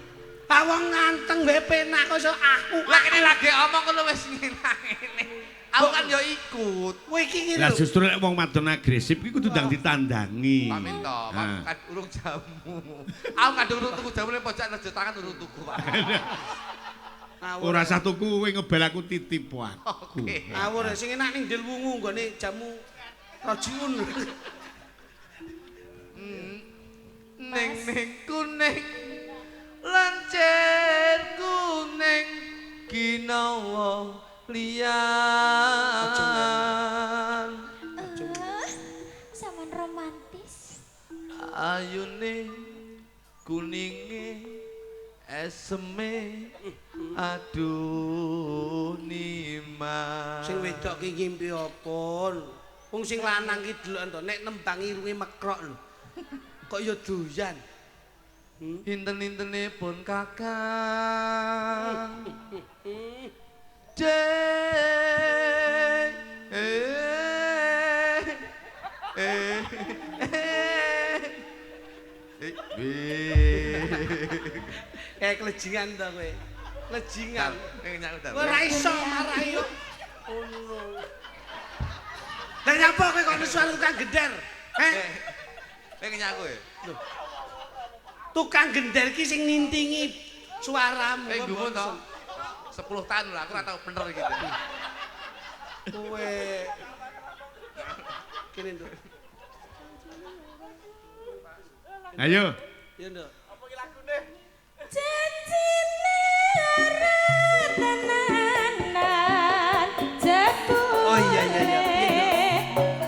Ah wong nganteng wae penak kok iso aku. Lah kene lagi omong ngono wis ngene. Aku kan ya ikut. Kowe iki ngene Lah lho. justru lek wong wadon agresif iki kudu ndang ditandangi. Pak Minto, Pak kan urung jamu. Aku kadung urung tuku jamu ning pojok rejo tangan urung tuku, Pak. Ora usah tuku kowe ngebel aku titip aku. Oke. Ngawur sing enak ning Delwungu nggone jamu Rojiun. Ning ning kuning lancir kuning ginawa liyan. Saman romantis. Ayune kuninge eseme aduh nima. Sing wedok ki ngimpi apa? Wong sing lanang ki deloken to nek nembang irunge mekrok lho. Kok ya doyan. Inten-intene pun kakang. C E E E B. Kayak kelejingan to kowe. Lejingan. Ora iso marahi yo. Ngono. Lah nyapa kowe kok nesu tukang gender? Heh. Kowe ngenyak kowe. Lho. Tukang gender ki sing nintingi suaramu. Kowe gumun to. 10 tahun lho aku ora tau bener iki. Kowe kene, Nduk. Ayo. Iya, Nduk. Apa iki lagune? Janjine Tenanan jebule. Oh, iya, iya, iya. Piye,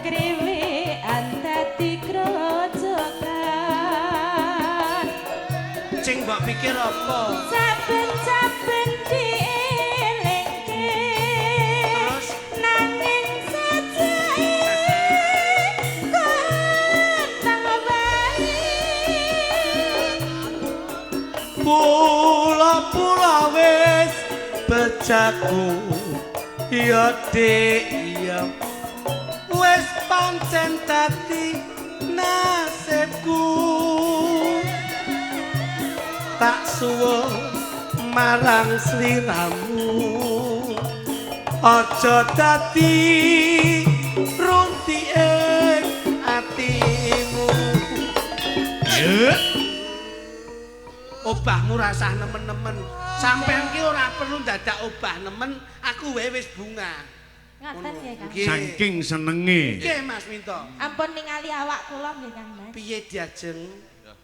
Kriwekan dadi grojogan. Sing mbok pikir apa? Saben-saben dielingke. Terus? Nanging sajake kok wae. Pula-pula wis bejaku ya Dik ya wis pancen dadi nasibku tak suwun marang sliramu aja dadi runtike atimu. Obahmu rasah nemen-nemen. Sampeyan ki ora perlu dadak obah nemen, aku wae wis bunga. Ngaten nggih, Kang. Nggih. Saking senenge. Nggih Mas Minto. Ampun ningali awak kula nggih, Kang Mas. Piye diajeng?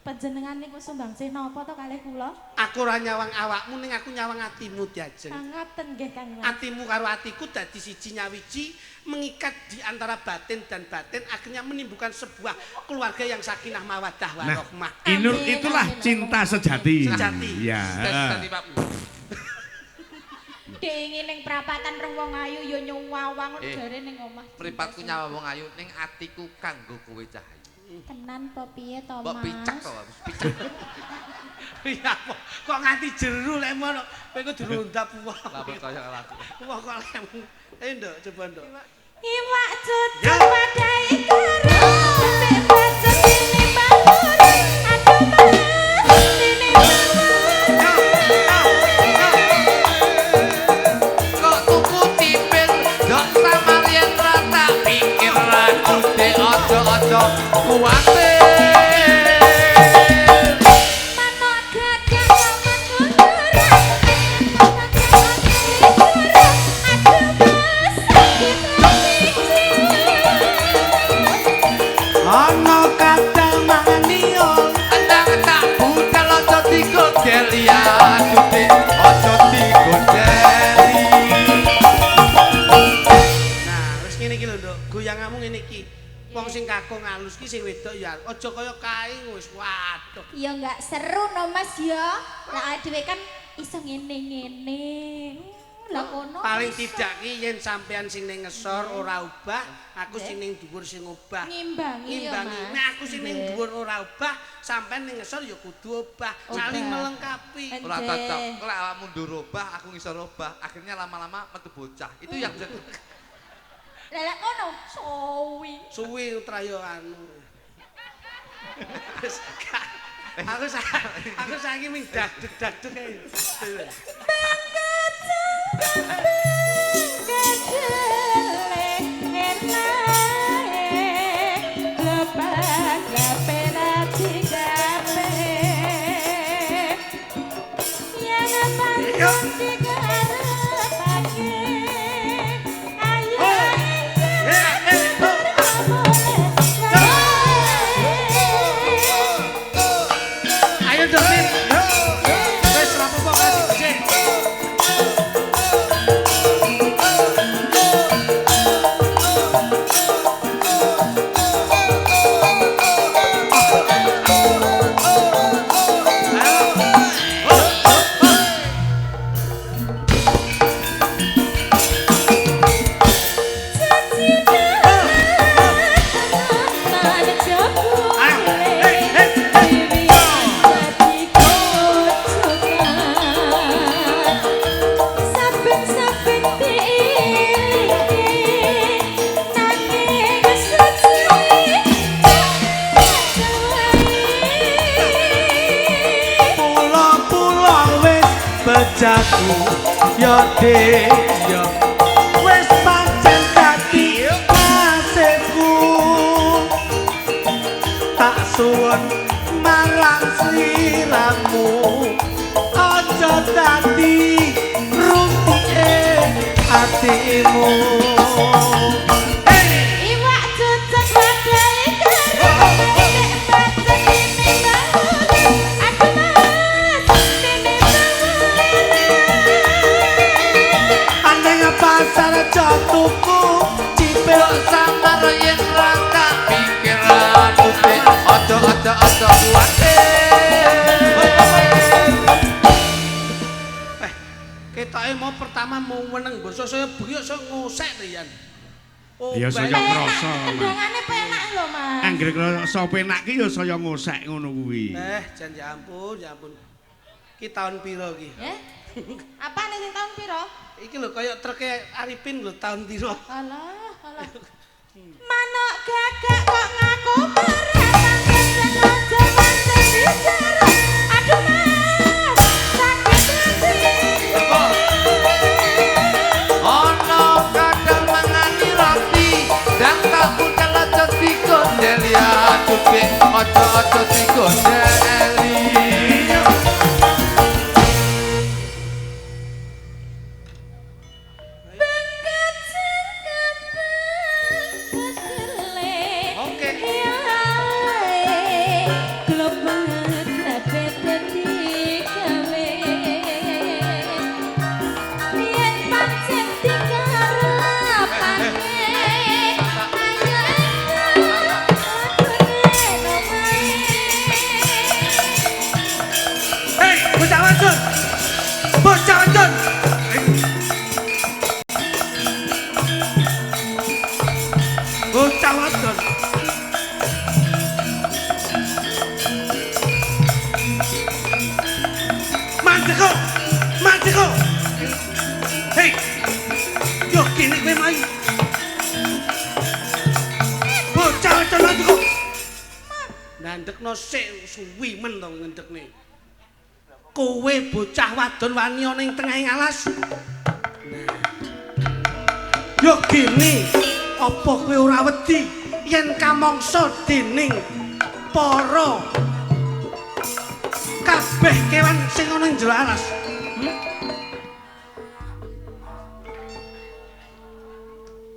Panjenengan niku sumbangsih napa to kalih kula? Aku ora nyawang awakmu ning aku nyawang atimu diajeng. Ngaten nggih, Kang Mas. Atimu karo atiku dadi siji nyawiji, mengikat di antara batin dan batin, akhirnya menimbulkan sebuah keluarga yang sakinah mawaddah Nah, warahmah. Inur Amin, itulah amin, cinta sejati. Sejati. Iya. Tadi Pak. Dingin ning prapatan roh wong ayu ya nyuwawang Eh. jare ning omah. Mripatku nyawa wong ayu ning atiku kanggo kowe cah ayu. Tenan po piye to, Mbok Mas? picek to, wis picek. Iya, kok nganti jeru lek ngono, kowe iku dirundap wong. Lah percaya karo aku. Wong kok lek. Ayo nduk, coba nduk. Iwak cucuk Ya. wadai keruk, sik bacot tinimbang buruk. Aduh Mas, tinimbang Kok tuku cipir, dok samarien ra tak pikir aku dek aja-aja kuwatir. Manuk gagak kaman kunduran. Aduh Mas, sakit atiku. Ana kadang maniol Endang tak budal aja digodeli aduh dek aja digodeli. Nah, wis ngene iki lho, Nduk. Goyanganmu ngene iki. Wong sing kakung alus ki sing wedok ya aja kaya kae wis waduh. Ya enggak seru no Mas ya. Lah dhewe kan iso ngene-ngene. Lah kono. Paling iso. tidak ki yen sampean sing ning ngesor ora obah, aku sing ning dhuwur sing obah. Ngimbangi ya, Ngimbangi. Mas. Nek aku sing ning dhuwur ora obah, sampean ning ngesor ya kudu obah, saling melengkapi. Ora cocok. Kok awakmu ndur obah, aku ngisor obah, akhirnya lama-lama metu bocah. Itu yang bisa Lah lah kono suwi. Suwi trayo anu. Wis gak. Aku saiki ming dadeg-dadeg ae. Kedele enae, lepas lepera digape. Yen panggon dikarepake, ayo Ayo dong, Min. Wis ra apa-apa kasih becik. Saben-saben diilingke, nanging suci Pula-pula wis bejaku ya Dik ya wis pancen dadi nasibku tak suwun marang sliramu aja dadi rumpike atimu. Iwak cucuk wadai keruk, sik bacot tinimbang buruk. Aduh Mas, tinimbang buruk. Topake mau pertama mau weneng basa saya bengi saya ngosek to Yan. Oh, Ya saya krasa. Kendangane penak lho, Mas. Anggere krasa penak ki ya saya ngosek ngono kuwi. Jan ya ampun, ya ampun. Ki tahun piro ki? Eh? Apane sing tahun piro? Iki lho kaya treke Arifin lho tahun piro. Alah, alah. Manuk gagak kok ngaku meratan gendeng aja pancen bicara. Aduh Mas, sakit hati. Ono kadang mangani roti, dan tak budal aja digondeli. Aduh Dik, aja-aja digondeli. Bengket sing kepeng bedele. Oke. Yae, globet kabeh dadi gawe. Yen pancen dikarepane, ayo lakune nomae. Hei, bocah wadon. Bocah wadon. Bocah wadon. Mandeko. Mandeko. Hei. Yo kene kowe mlayu. Bocah wadon mandeko. Ndandekno sik suwi men to ngendekne. Kowe bocah wadon wani ana ing tengahing alas. Nah. Yo gene, apa kowe ora wedi yen kamangsa dening para kabeh kewan sing ana ing jero alas?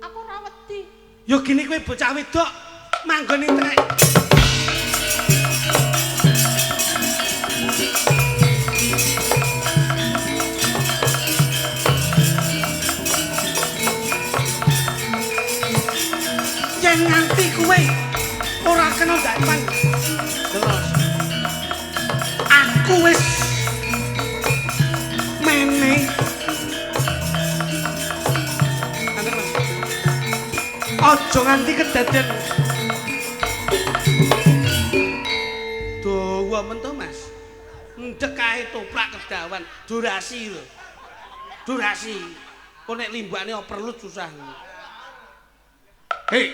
Aku ora wedi. Yo gene kowe bocah wedok manggon ing tengah. Yen nganti kowe ora kena dapan. Terus aku wis mene. Aja nganti kedaden. Dawa men to, Mas. Ndek kae toprak kedawan, durasi lho. Durasi. Kok nek limbakne overload susah. Hei.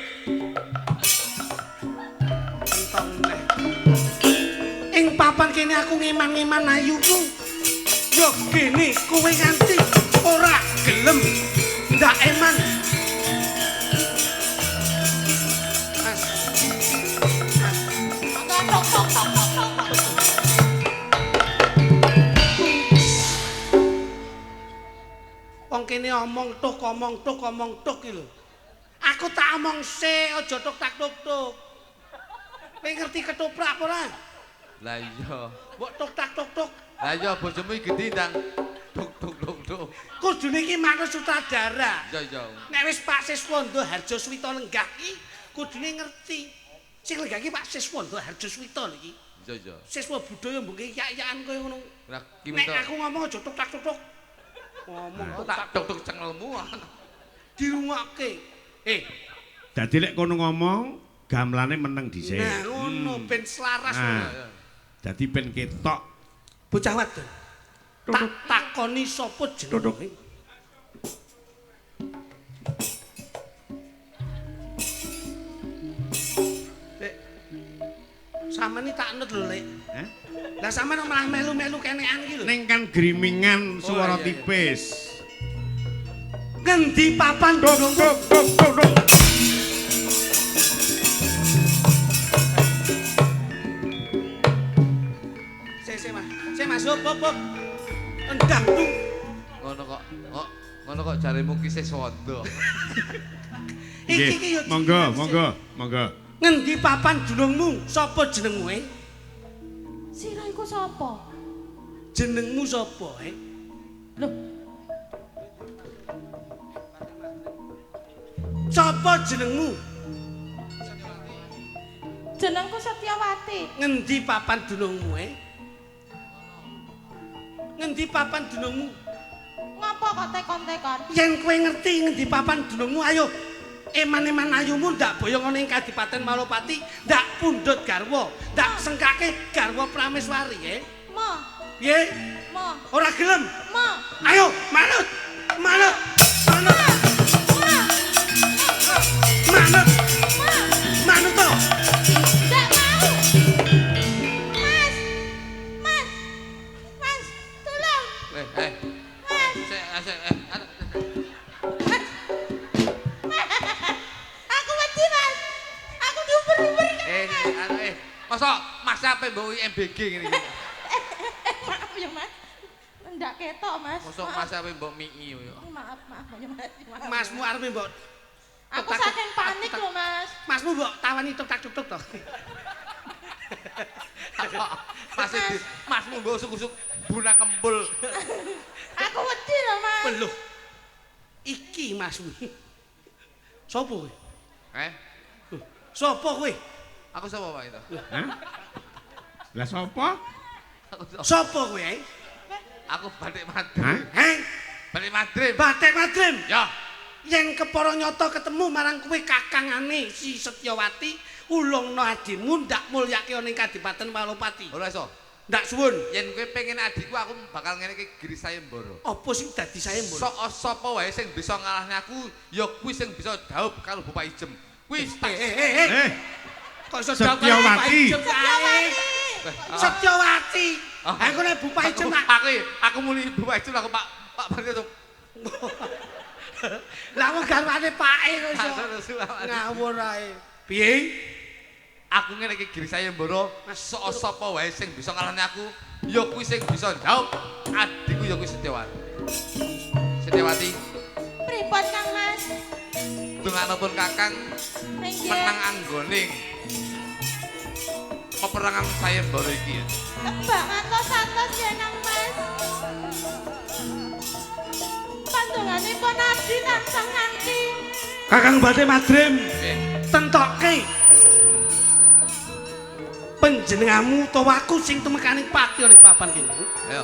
Entong neh. Ing papan kene aku ngeman-ngeman ayuku. Yo gene kowe nganti ora gelem ndak eman. Mas. Mas. Tok tok tok tok tok tok. Wong kene omong tuk omong tuk omong tuk iki lho. Aku tak omong sik, aja tuk tak tuk tuk. Kowe ngerti ketoprak apa ora? Lah iya. Mbok tuk tak tuk tuk. Lah iya bojomu iki gedhi ndang tuk tuk tuk tuk. Kudune iki manut sutradara. Iya iya. Nek wis Pak Siswondo Harjo Swito lenggah iki kudune ngerti. Sing lenggah iki Pak Siswondo Harjo Swito lho iki. Iya iya. Siswa budaya mbok yak-yakan kaya ngono. Lah ki Nek aku ngomong aja tuk tak tuk tuk. Ngomong tuk tak tuk tuk cengelmu. Dirungokke. Dadi lek kono ngomong gamelane meneng dhisik. Nah, ngono ben selaras. Nah. Dadi ben ketok. Bocah wadon. Tak takoni sapa jenenge? Lek. Sampeyan iki tak nut lho, Lek. Hah? Lah sampeyan malah melu-melu kenekan iki lho. Ning kan grimingan suara iya, iya. tipis. Ngendi papan Tuk gunungmu? tuk tuk tuk tuk. Sik sik Mas. Sik Mas, hop hop hop. Endang tung. Ngono kok. Kok ngono kok jaremu ki Siswondo. Iki iki yo. Monggo, monggo, monggo. Ngendi papan dunungmu? Sapa jenengmu, eh? Sira iku sapa? Jenengmu sapa, eh? Lho, Sapa jenengmu? jenengku Setyawati. Ngendi papan dunungmu, eh? Ngendi papan dunungmu? Ngapa Ngopo kok tekon-tekon? Yen kowe ngerti ngendi papan dunungmu ayo eman-eman ayumu ndak boyong ana ing Kadipaten Malopati, ndak pundhut garwa, ndak sengkake garwa Prameswari e. Mo. Piye? Mo. Ora gelem. Mo. Ayo manut. Manut. Manut. Manut. Manut to. Ndak mau. Mas. Mas. Mas, tolong. Eh. Mas. Sik, sik, Mas. Aku wedi, Mas. Aku diuber-uber. Mosok Mas ape mbok MBG ngene iki. Maaf ya, Mas. Ndak ketok, Mas. Mosok Mas ape mbok mii yo. Maaf, maaf ya, Mas. Maaf. Masmu arepe mbok Aku saking panik lho, Mas. Masmu mbok tawani tuk tak tuk to. Mas masmu mbok usuk-usuk buna kembul. Aku wedi lho, Mas. Lho. Iki masmu. Sopo kowe? Eh? Sopo kowe? Aku sapa, Pak itu? Hah? Lah sapa? Sopo kowe? Aku Batik Madrim. Heh? Batik Madrim. Batik Madrim. Ya. Yen kepara nyata ketemu marang kowe kakangane si Setyawati, ulungno adimu ndak mulyake ana ing Kadipaten Malopati. Ora iso. Ndak suwun. Yen kowe pengen adikku aku bakal ngene iki giri sayembara. Apa sing dadi sayembara? Sok sapa wae sing bisa ngalahne aku ya kuwi sing bisa dhaup karo Bapak Ijem. Kuwi Kok iso dhaup karo Bapak Ijem kae? Setyawati. Aku nek Bapak Ijem aku muni Bapak Ijem aku Pak Pak Barito. Lah wong garwane pake kok iso ngawur ae. Piye? Aku ngene iki giri sayembara, sok sapa wae sing bisa ngalahne aku, ya kuwi sing bisa jawab. Adikku ya kuwi Setyawati. Setyawati. Pripun Kang Mas? Donganipun Kakang menang anggone peperangan sayembara iki. Kebak ngantos-antos ya Kang Mas. Pandonganipun abdi tansah nganti. Kakang Batik Madrim, tentokke panjenenganmu utawa aku sing tumekaning pati ning papan kene. Ayo.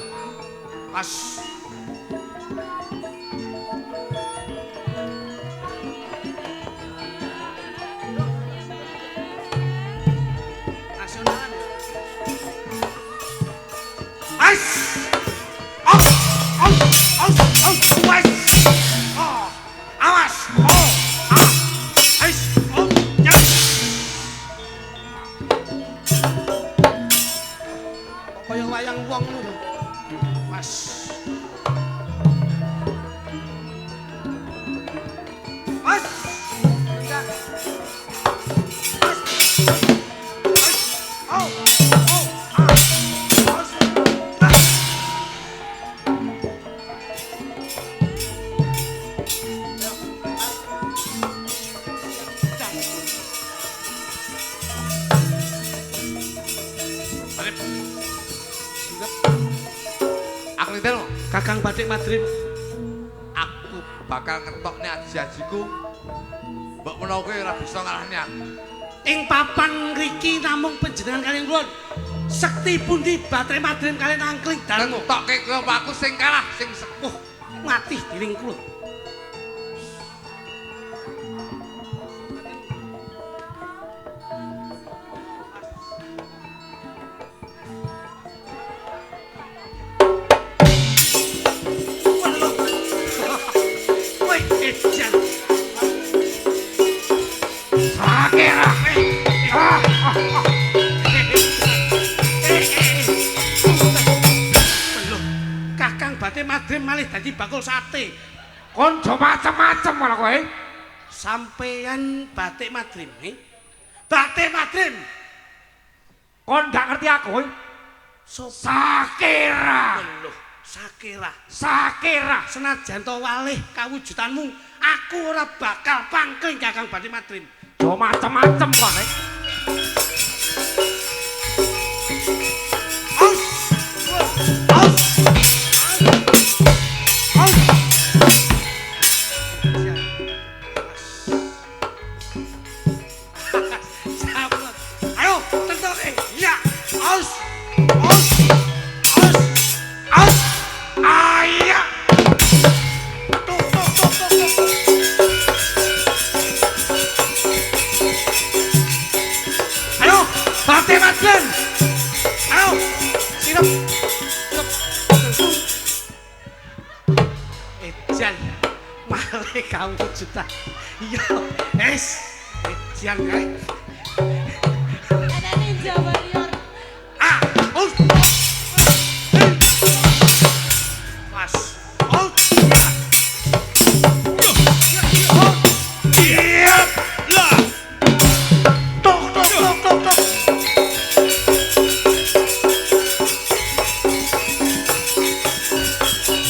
Pas. Nasionalan. As. Aus. Aus. Aus. Aus. Wes. Oh. Awas. Oh. Ah. Ais. Oh. Ya. Kaya wayang wong ngono. Mas. Mas. Mas. Mas. Oh. Oh. Ah. Mas. Ah. Aku niten Kakang Batik Madrim, aku bakal ngetokne aji-ajiku. Mbok menawa kowe ora bisa ngalahne aku. Ing papan ngriki namung panjenengan kaliyan kula. Sekti pundi Batik Madrim kaliyan Angkling Darma. Ngetokke kowe apa aku sing kalah, sing sepuh. Mati dening kula. Kakang Batik Madrim malih dadi bakul sate. Kon jo macem-macem malah kowe. Sampeyan Batik Madrim, Batik Madrim. Kon gak ngerti aku. Sakira. Loh, Sakira. Sakira. Senajan to walih kawujudanmu, aku ora bakal pangkling Kakang Batik Madrim. Jo macem-macem kon. Aus. Aus. Aus. Ayo, tentoke. Ya. Aus. Aus. Aus. Aus. Ayah. Batik Madrim. Ayo, sirep. Ejan malih kawujudan. Iya, es. Ejan kae. Ana Ninja Warrior. Ah, oh. Pas. Oh. Iya. Lah. Tok tok tok tok tok.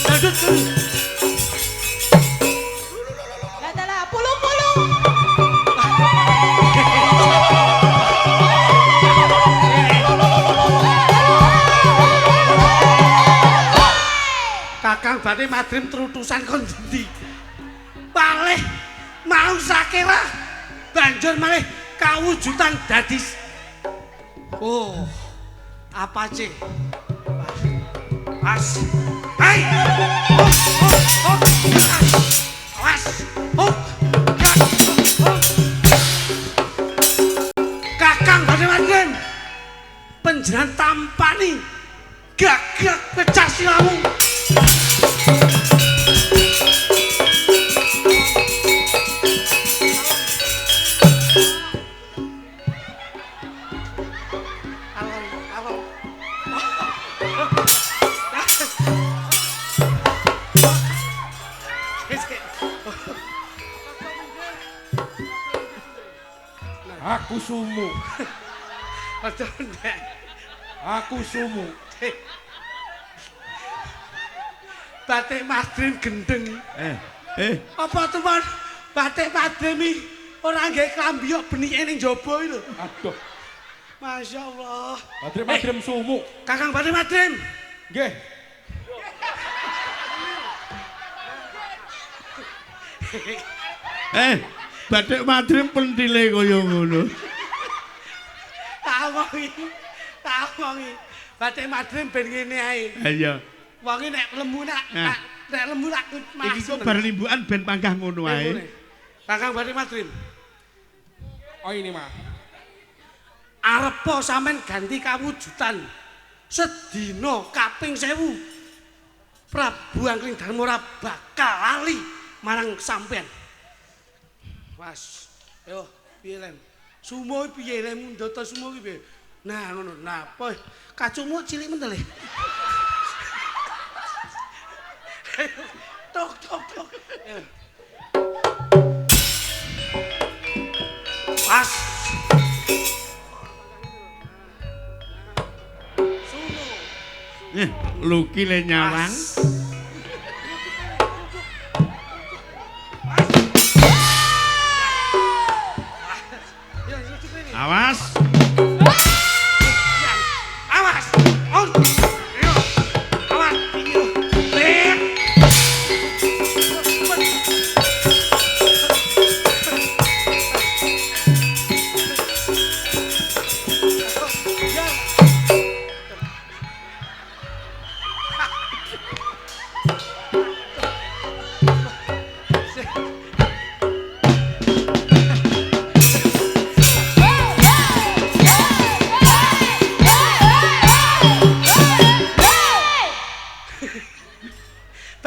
Lanjut, lanjut. Lah lah pulung-pulung. Kakang Batik Madrim trutusan kon endi? Malih mau sakira banjur malih kawujudan dadi. Oh, apa sih? Pas. Hai. Oh, oh, oh. Awas. Oh. Ya. Oh. Kakang Batik Madrim panjenengan tampani gagak pecah silamu. Alon, alon. Aku sumu. Aja ndek. Aku sumu. Batik Madrim gendeng. Apa tuan? Batik Madrim iki ora nggawe klambi kok benike ning jaba iki lho. Aduh. Masya Allah. Batik Madrim sumu. Kakang Batik Madrim. Nggih. Batik Madrim pentile kaya ngono. Tak omongi. Tak omongi. Batik Madrim ben ngene ae. Ha iya. Wonge nek lemu nak nek lemu nak malah. Iki kok bar limbukan ben panggah ngono ae. Kakang Batik Madrim. Oh ini mah. Arepa sampean ganti kawujudan sedina kaping 1000. Prabu Angling Darma ora bakal lali marang sampean. Was. Yo, piye lem? Sumo piye lem ndata sumo ki piye? Nah ngono. Nah, apa kacumu cilik men to le. Tok tok tok. Pas. Sumo. Luki le nyawang. Awas. Awas. Awas.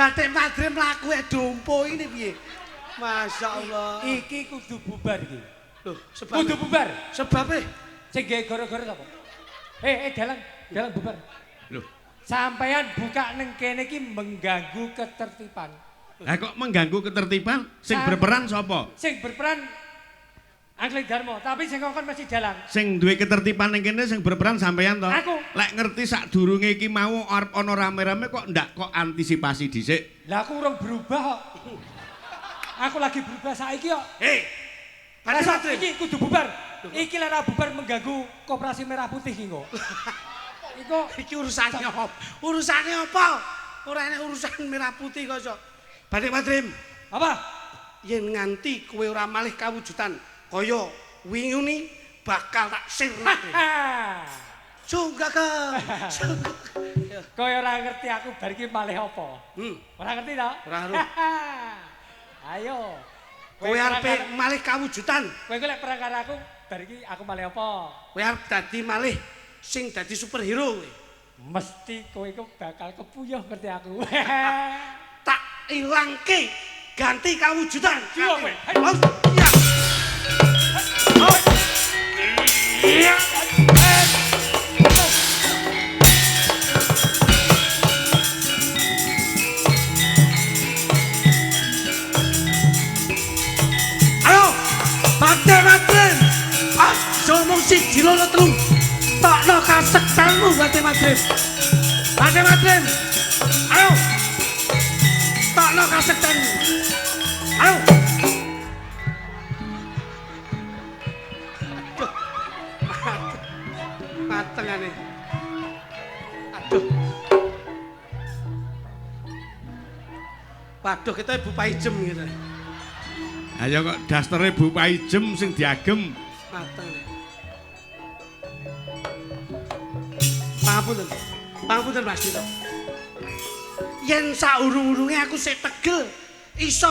Batik Madrim mlaku dompo ini piye? Masya Allah. Iki kudu bubar iki. Loh, sebab kudu bubar. Sebabe sing gawe gara-gara sapa? Dalang, dalang bubar. Loh, sampean buka neng kene iki mengganggu ketertiban. Lah kok mengganggu ketertiban? Sing berperan sapa? Sing berperan Angling Darmo, tapi sing ngongkon masih dalang. Sing duwe ketertiban ning kene sing berperan sampean to? Aku. Lek ngerti sadurunge iki mau arep ana rame-rame kok ndak kok antisipasi dhisik. Lah aku urung berubah kok. Aku lagi berubah saiki kok. Hei. Lah iki kudu bubar. Iki lek ora bubar mengganggu Koperasi Merah Putih iki kok. Iku iki urusane apa? Urusane apa? Ora enek urusan Merah Putih kok iso. Batik Madrim. Apa? Yen nganti kowe ora malih kawujudan kaya winguni bakal tak sirnake. Sungguh Kang. Kowe ora ngerti aku bar iki malih apa? Ora ngerti to? Ora ngerti. Ayo. Kowe arepe malih kawujudan. Kowe iku lek perang karo aku Bar iki aku malih apa? Kowe arep dadi malih sing dadi superhero kowe. Mesti kowe iku bakal kepuyuh ngerti aku. Tak ilangke ganti kawujudan. Jiwa kowe. Oh, iya. Oh. Iya. Ayo, Bakte Madrim. Aja mung siji loro telu. Tokno kasektenmu Bakte Madrim. Bakte Madrim. Ayo. Tokno kasektenmu. Ayo. Aduh. Matengane. Aduh. Waduh, kita Ibu Paijem gitu. Ayo kok dastere Bu Paijem sing diagem. Mateng. Pangapunten. Pangapunten Mas Dito. Yen saurung-urunge aku sik tegel iso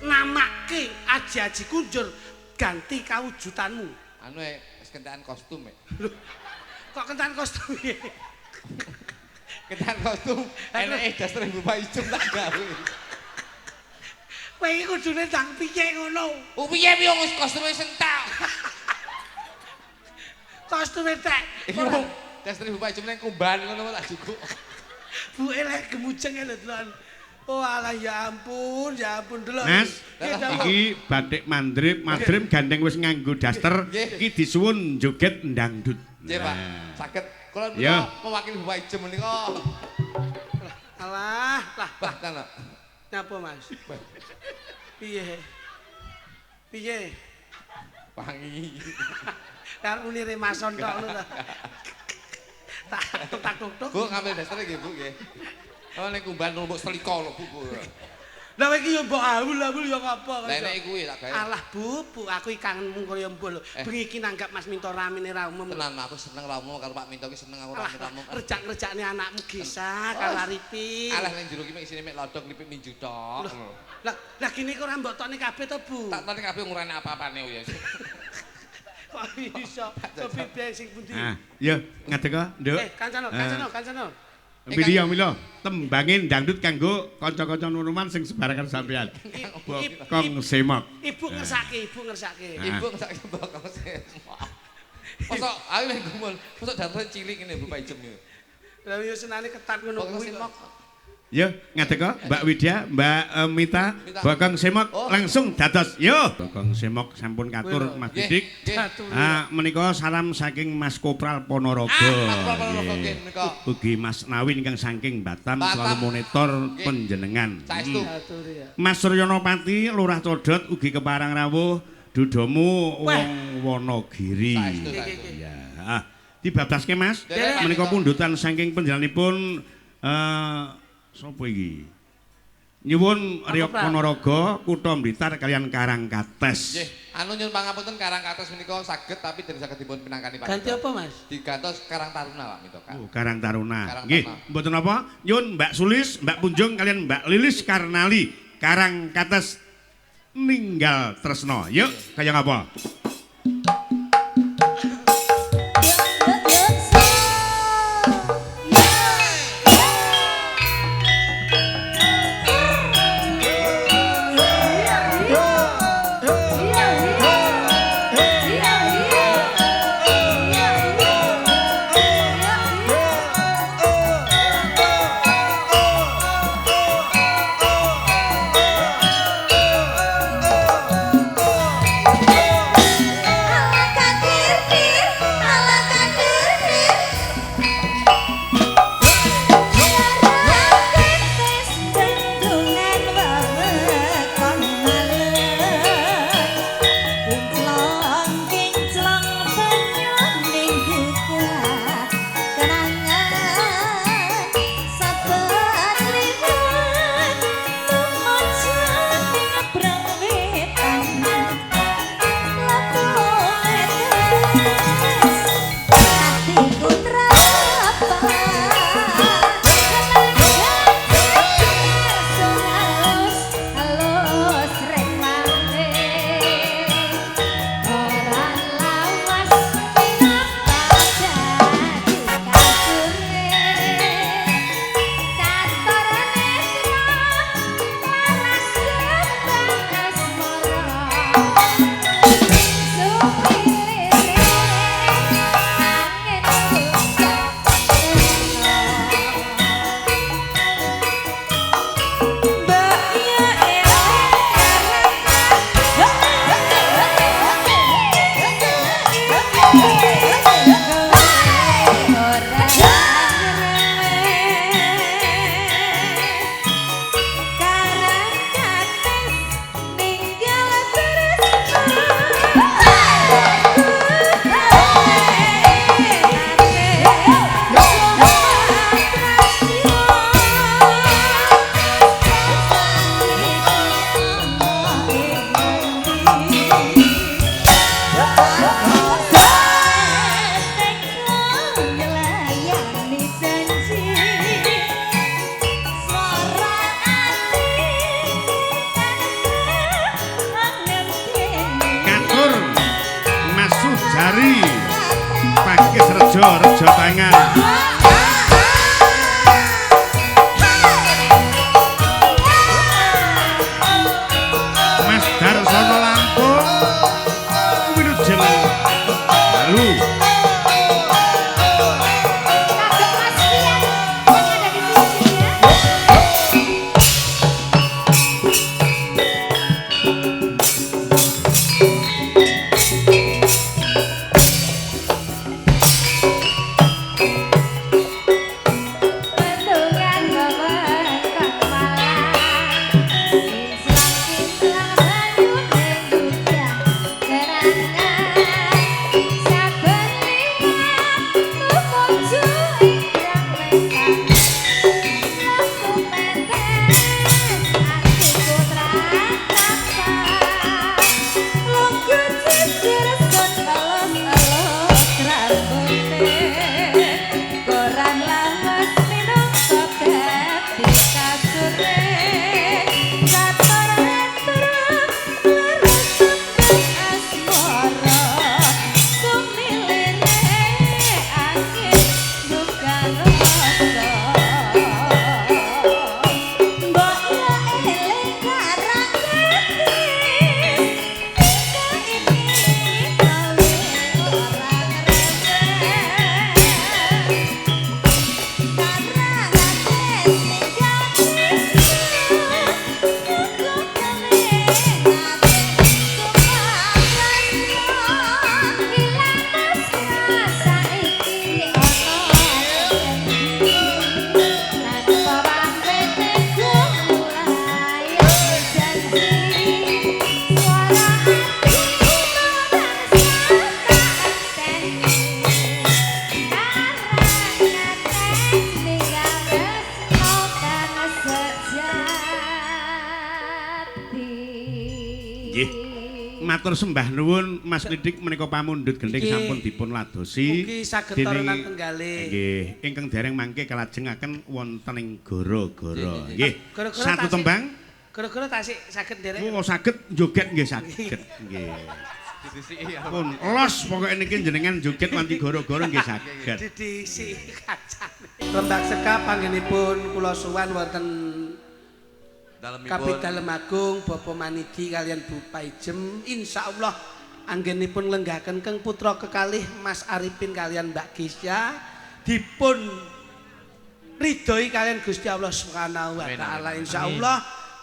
namake aji-aji kunjur ganti kawujudanmu. Anu wis kentekan kostum e. Lho, kok kentekan kostum piye? Kentekan kostum eneke dastere Bu Paijem tak gawe. Kowe iki kudune ndang piye ngono? Oh piye piye wis kostume sentak. Kostume tek. Iki wong dastere Bu Paijem ning kumbahan ngono tak jukuk. Bu elek gemujeng lho delok. Oh alah ya ampun, ya ampun delok. Mas, iki batik mandrip, madrim gandeng wis nganggo daster, iki disuwun joget ndangdut. Nggih, Pak. Saged kula menika mewakili Bu Paijem menika. Alah, lah, lah, lah. Nyapa Mas? Piye? Piye? Wangi. Karo muni remason tok ngono ta. Tak tok tok. Bu ngambil daster nggih, Bu nggih. Oh ning kumbahan mbok selika lho, Bu. Lah kowe iki yo mbok awul-awul yo apa. Lah nek kuwi tak gawe. Alah Bu, Bu aku iki kangenmu kaya mbok lho. Bengi iki nanggap Mas Minto ramene ra umum. Tenan aku seneng ra umum karo Pak Minto iki seneng aku rame-rame. Rejak-rejakne anakmu Gisa karo Arifin. Alah ning jero iki mek isine mek lodong lipik minju tok. Lah lah gini kok ora mbok tokne kabeh to, Bu? Tak tokne kabeh ngurane apa-apane ya. Kok iso? Sopi sing pundi? Ah, ya ngadeg Nduk. Kancano, kancano, kancano. Pilih milo, tembangin dangdut kanggo kanca-kanca nunuman sing sebarakan sampean. Bokong semok. Ibu ngersake, ibu ngersake. Ibu ngersake bokong semok. Mosok aku nek gumun, mosok dasare cilik ngene Bu Paijem iki. Lah yo senane ketat ngono kuwi. Ya, ngadeg Mbak Widya, Mbak Mita, bokong semok langsung dados. Yo, bokong semok sampun katur Mas Didik. Ah, menika salam saking Mas Kopral Ponorogo. Ugi Mas Nawin ingkang saking Batam selalu monitor panjenengan. Mas Suryono Pati, Lurah Codot ugi keparang rawuh dudomu wong Wonogiri. Ya, ah, dibablaske Mas. Menika pundutan saking panjenenganipun sapa iki? Nyuwun Reog Ponorogo, Kutha Blitar kalian Karangkates. Nggih, anu nyuwun pangapunten Karangkates menika saged tapi dereng saged dipun pinangkani Pak. Ganti apa, Mas? Digantos Karang Taruna Pak minta. Oh, Karang Taruna. Nggih, mboten napa? Nyuwun Mbak Sulis, Mbak Punjung kalian Mbak Lilis Karnali, Karangkates ninggal tresno. Yuk, kaya ngapa? Oh. Rejo, rejo tangan. Mas Darsono Lampung wilujeng dalu. Kagem Mas Pian yang ada di sini ya. Bendungan wewengkon Malang, kinclong-kinclong banyune gudang gerangan. Saben liwat tumuju ing Grang Wetan, laku metes atiku tratapan. Lungguh jejer sun elus-elus rambute. Koran lawas minangka dadi kasure. Katon atur leres tembang asmara. Sumilire angin duka rasa. Mbok yo eling karang ati. Saiki gawe ora ngrembeng. Nggih. Matur sembah nuwun Mas Klidik menika pamundhut gendhing Nggih. sampun dipun ladosi. Mugi saged dening- torenan tenggalih. Nggih, ingkang dereng mangke kalajengaken wonten ing goro-goro. Nggih. Gara-gara Satu tasik- tembang. Gara-gara tasik saged nderek. Oh, saged joget nggih saged. Nggih. Pun los pokoke niki jenengan joget wanti goro-goro nggih saged. Didisi kacane. Rembak Sekap panggenipun kula suwan wonten Dalemipun Kapidalem Agung Bapak Manidi kalian Bu Paijem insyaallah anggenipun lenggaken keng putra kekalih Mas Arifin kalian Mbak Gisya dipun ridhoi kalian Gusti Allah Subhanahu wa Amin, taala amin. insyaallah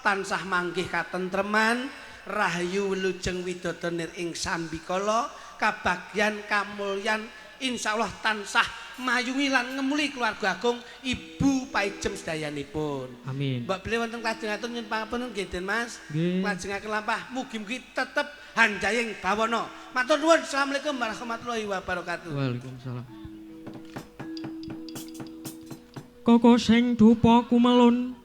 tansah manggih katentreman rahayu wilujeng widodo nir ing sambikala kabagyan kamulyan insyaallah tansah mayungi lan ngemuli keluarga agung Ibu Paijem sedayanipun. Amin. Mbak beli wonten klajengaken nyuwun pangapunten nggih Den Mas. Nggih. Klajengaken lampah mugi-mugi tetep hanjaying bawana. Matur nuwun. Assalamualaikum warahmatullahi wabarakatuh. Waalaikumsalam. Koko sing dupa kumelun.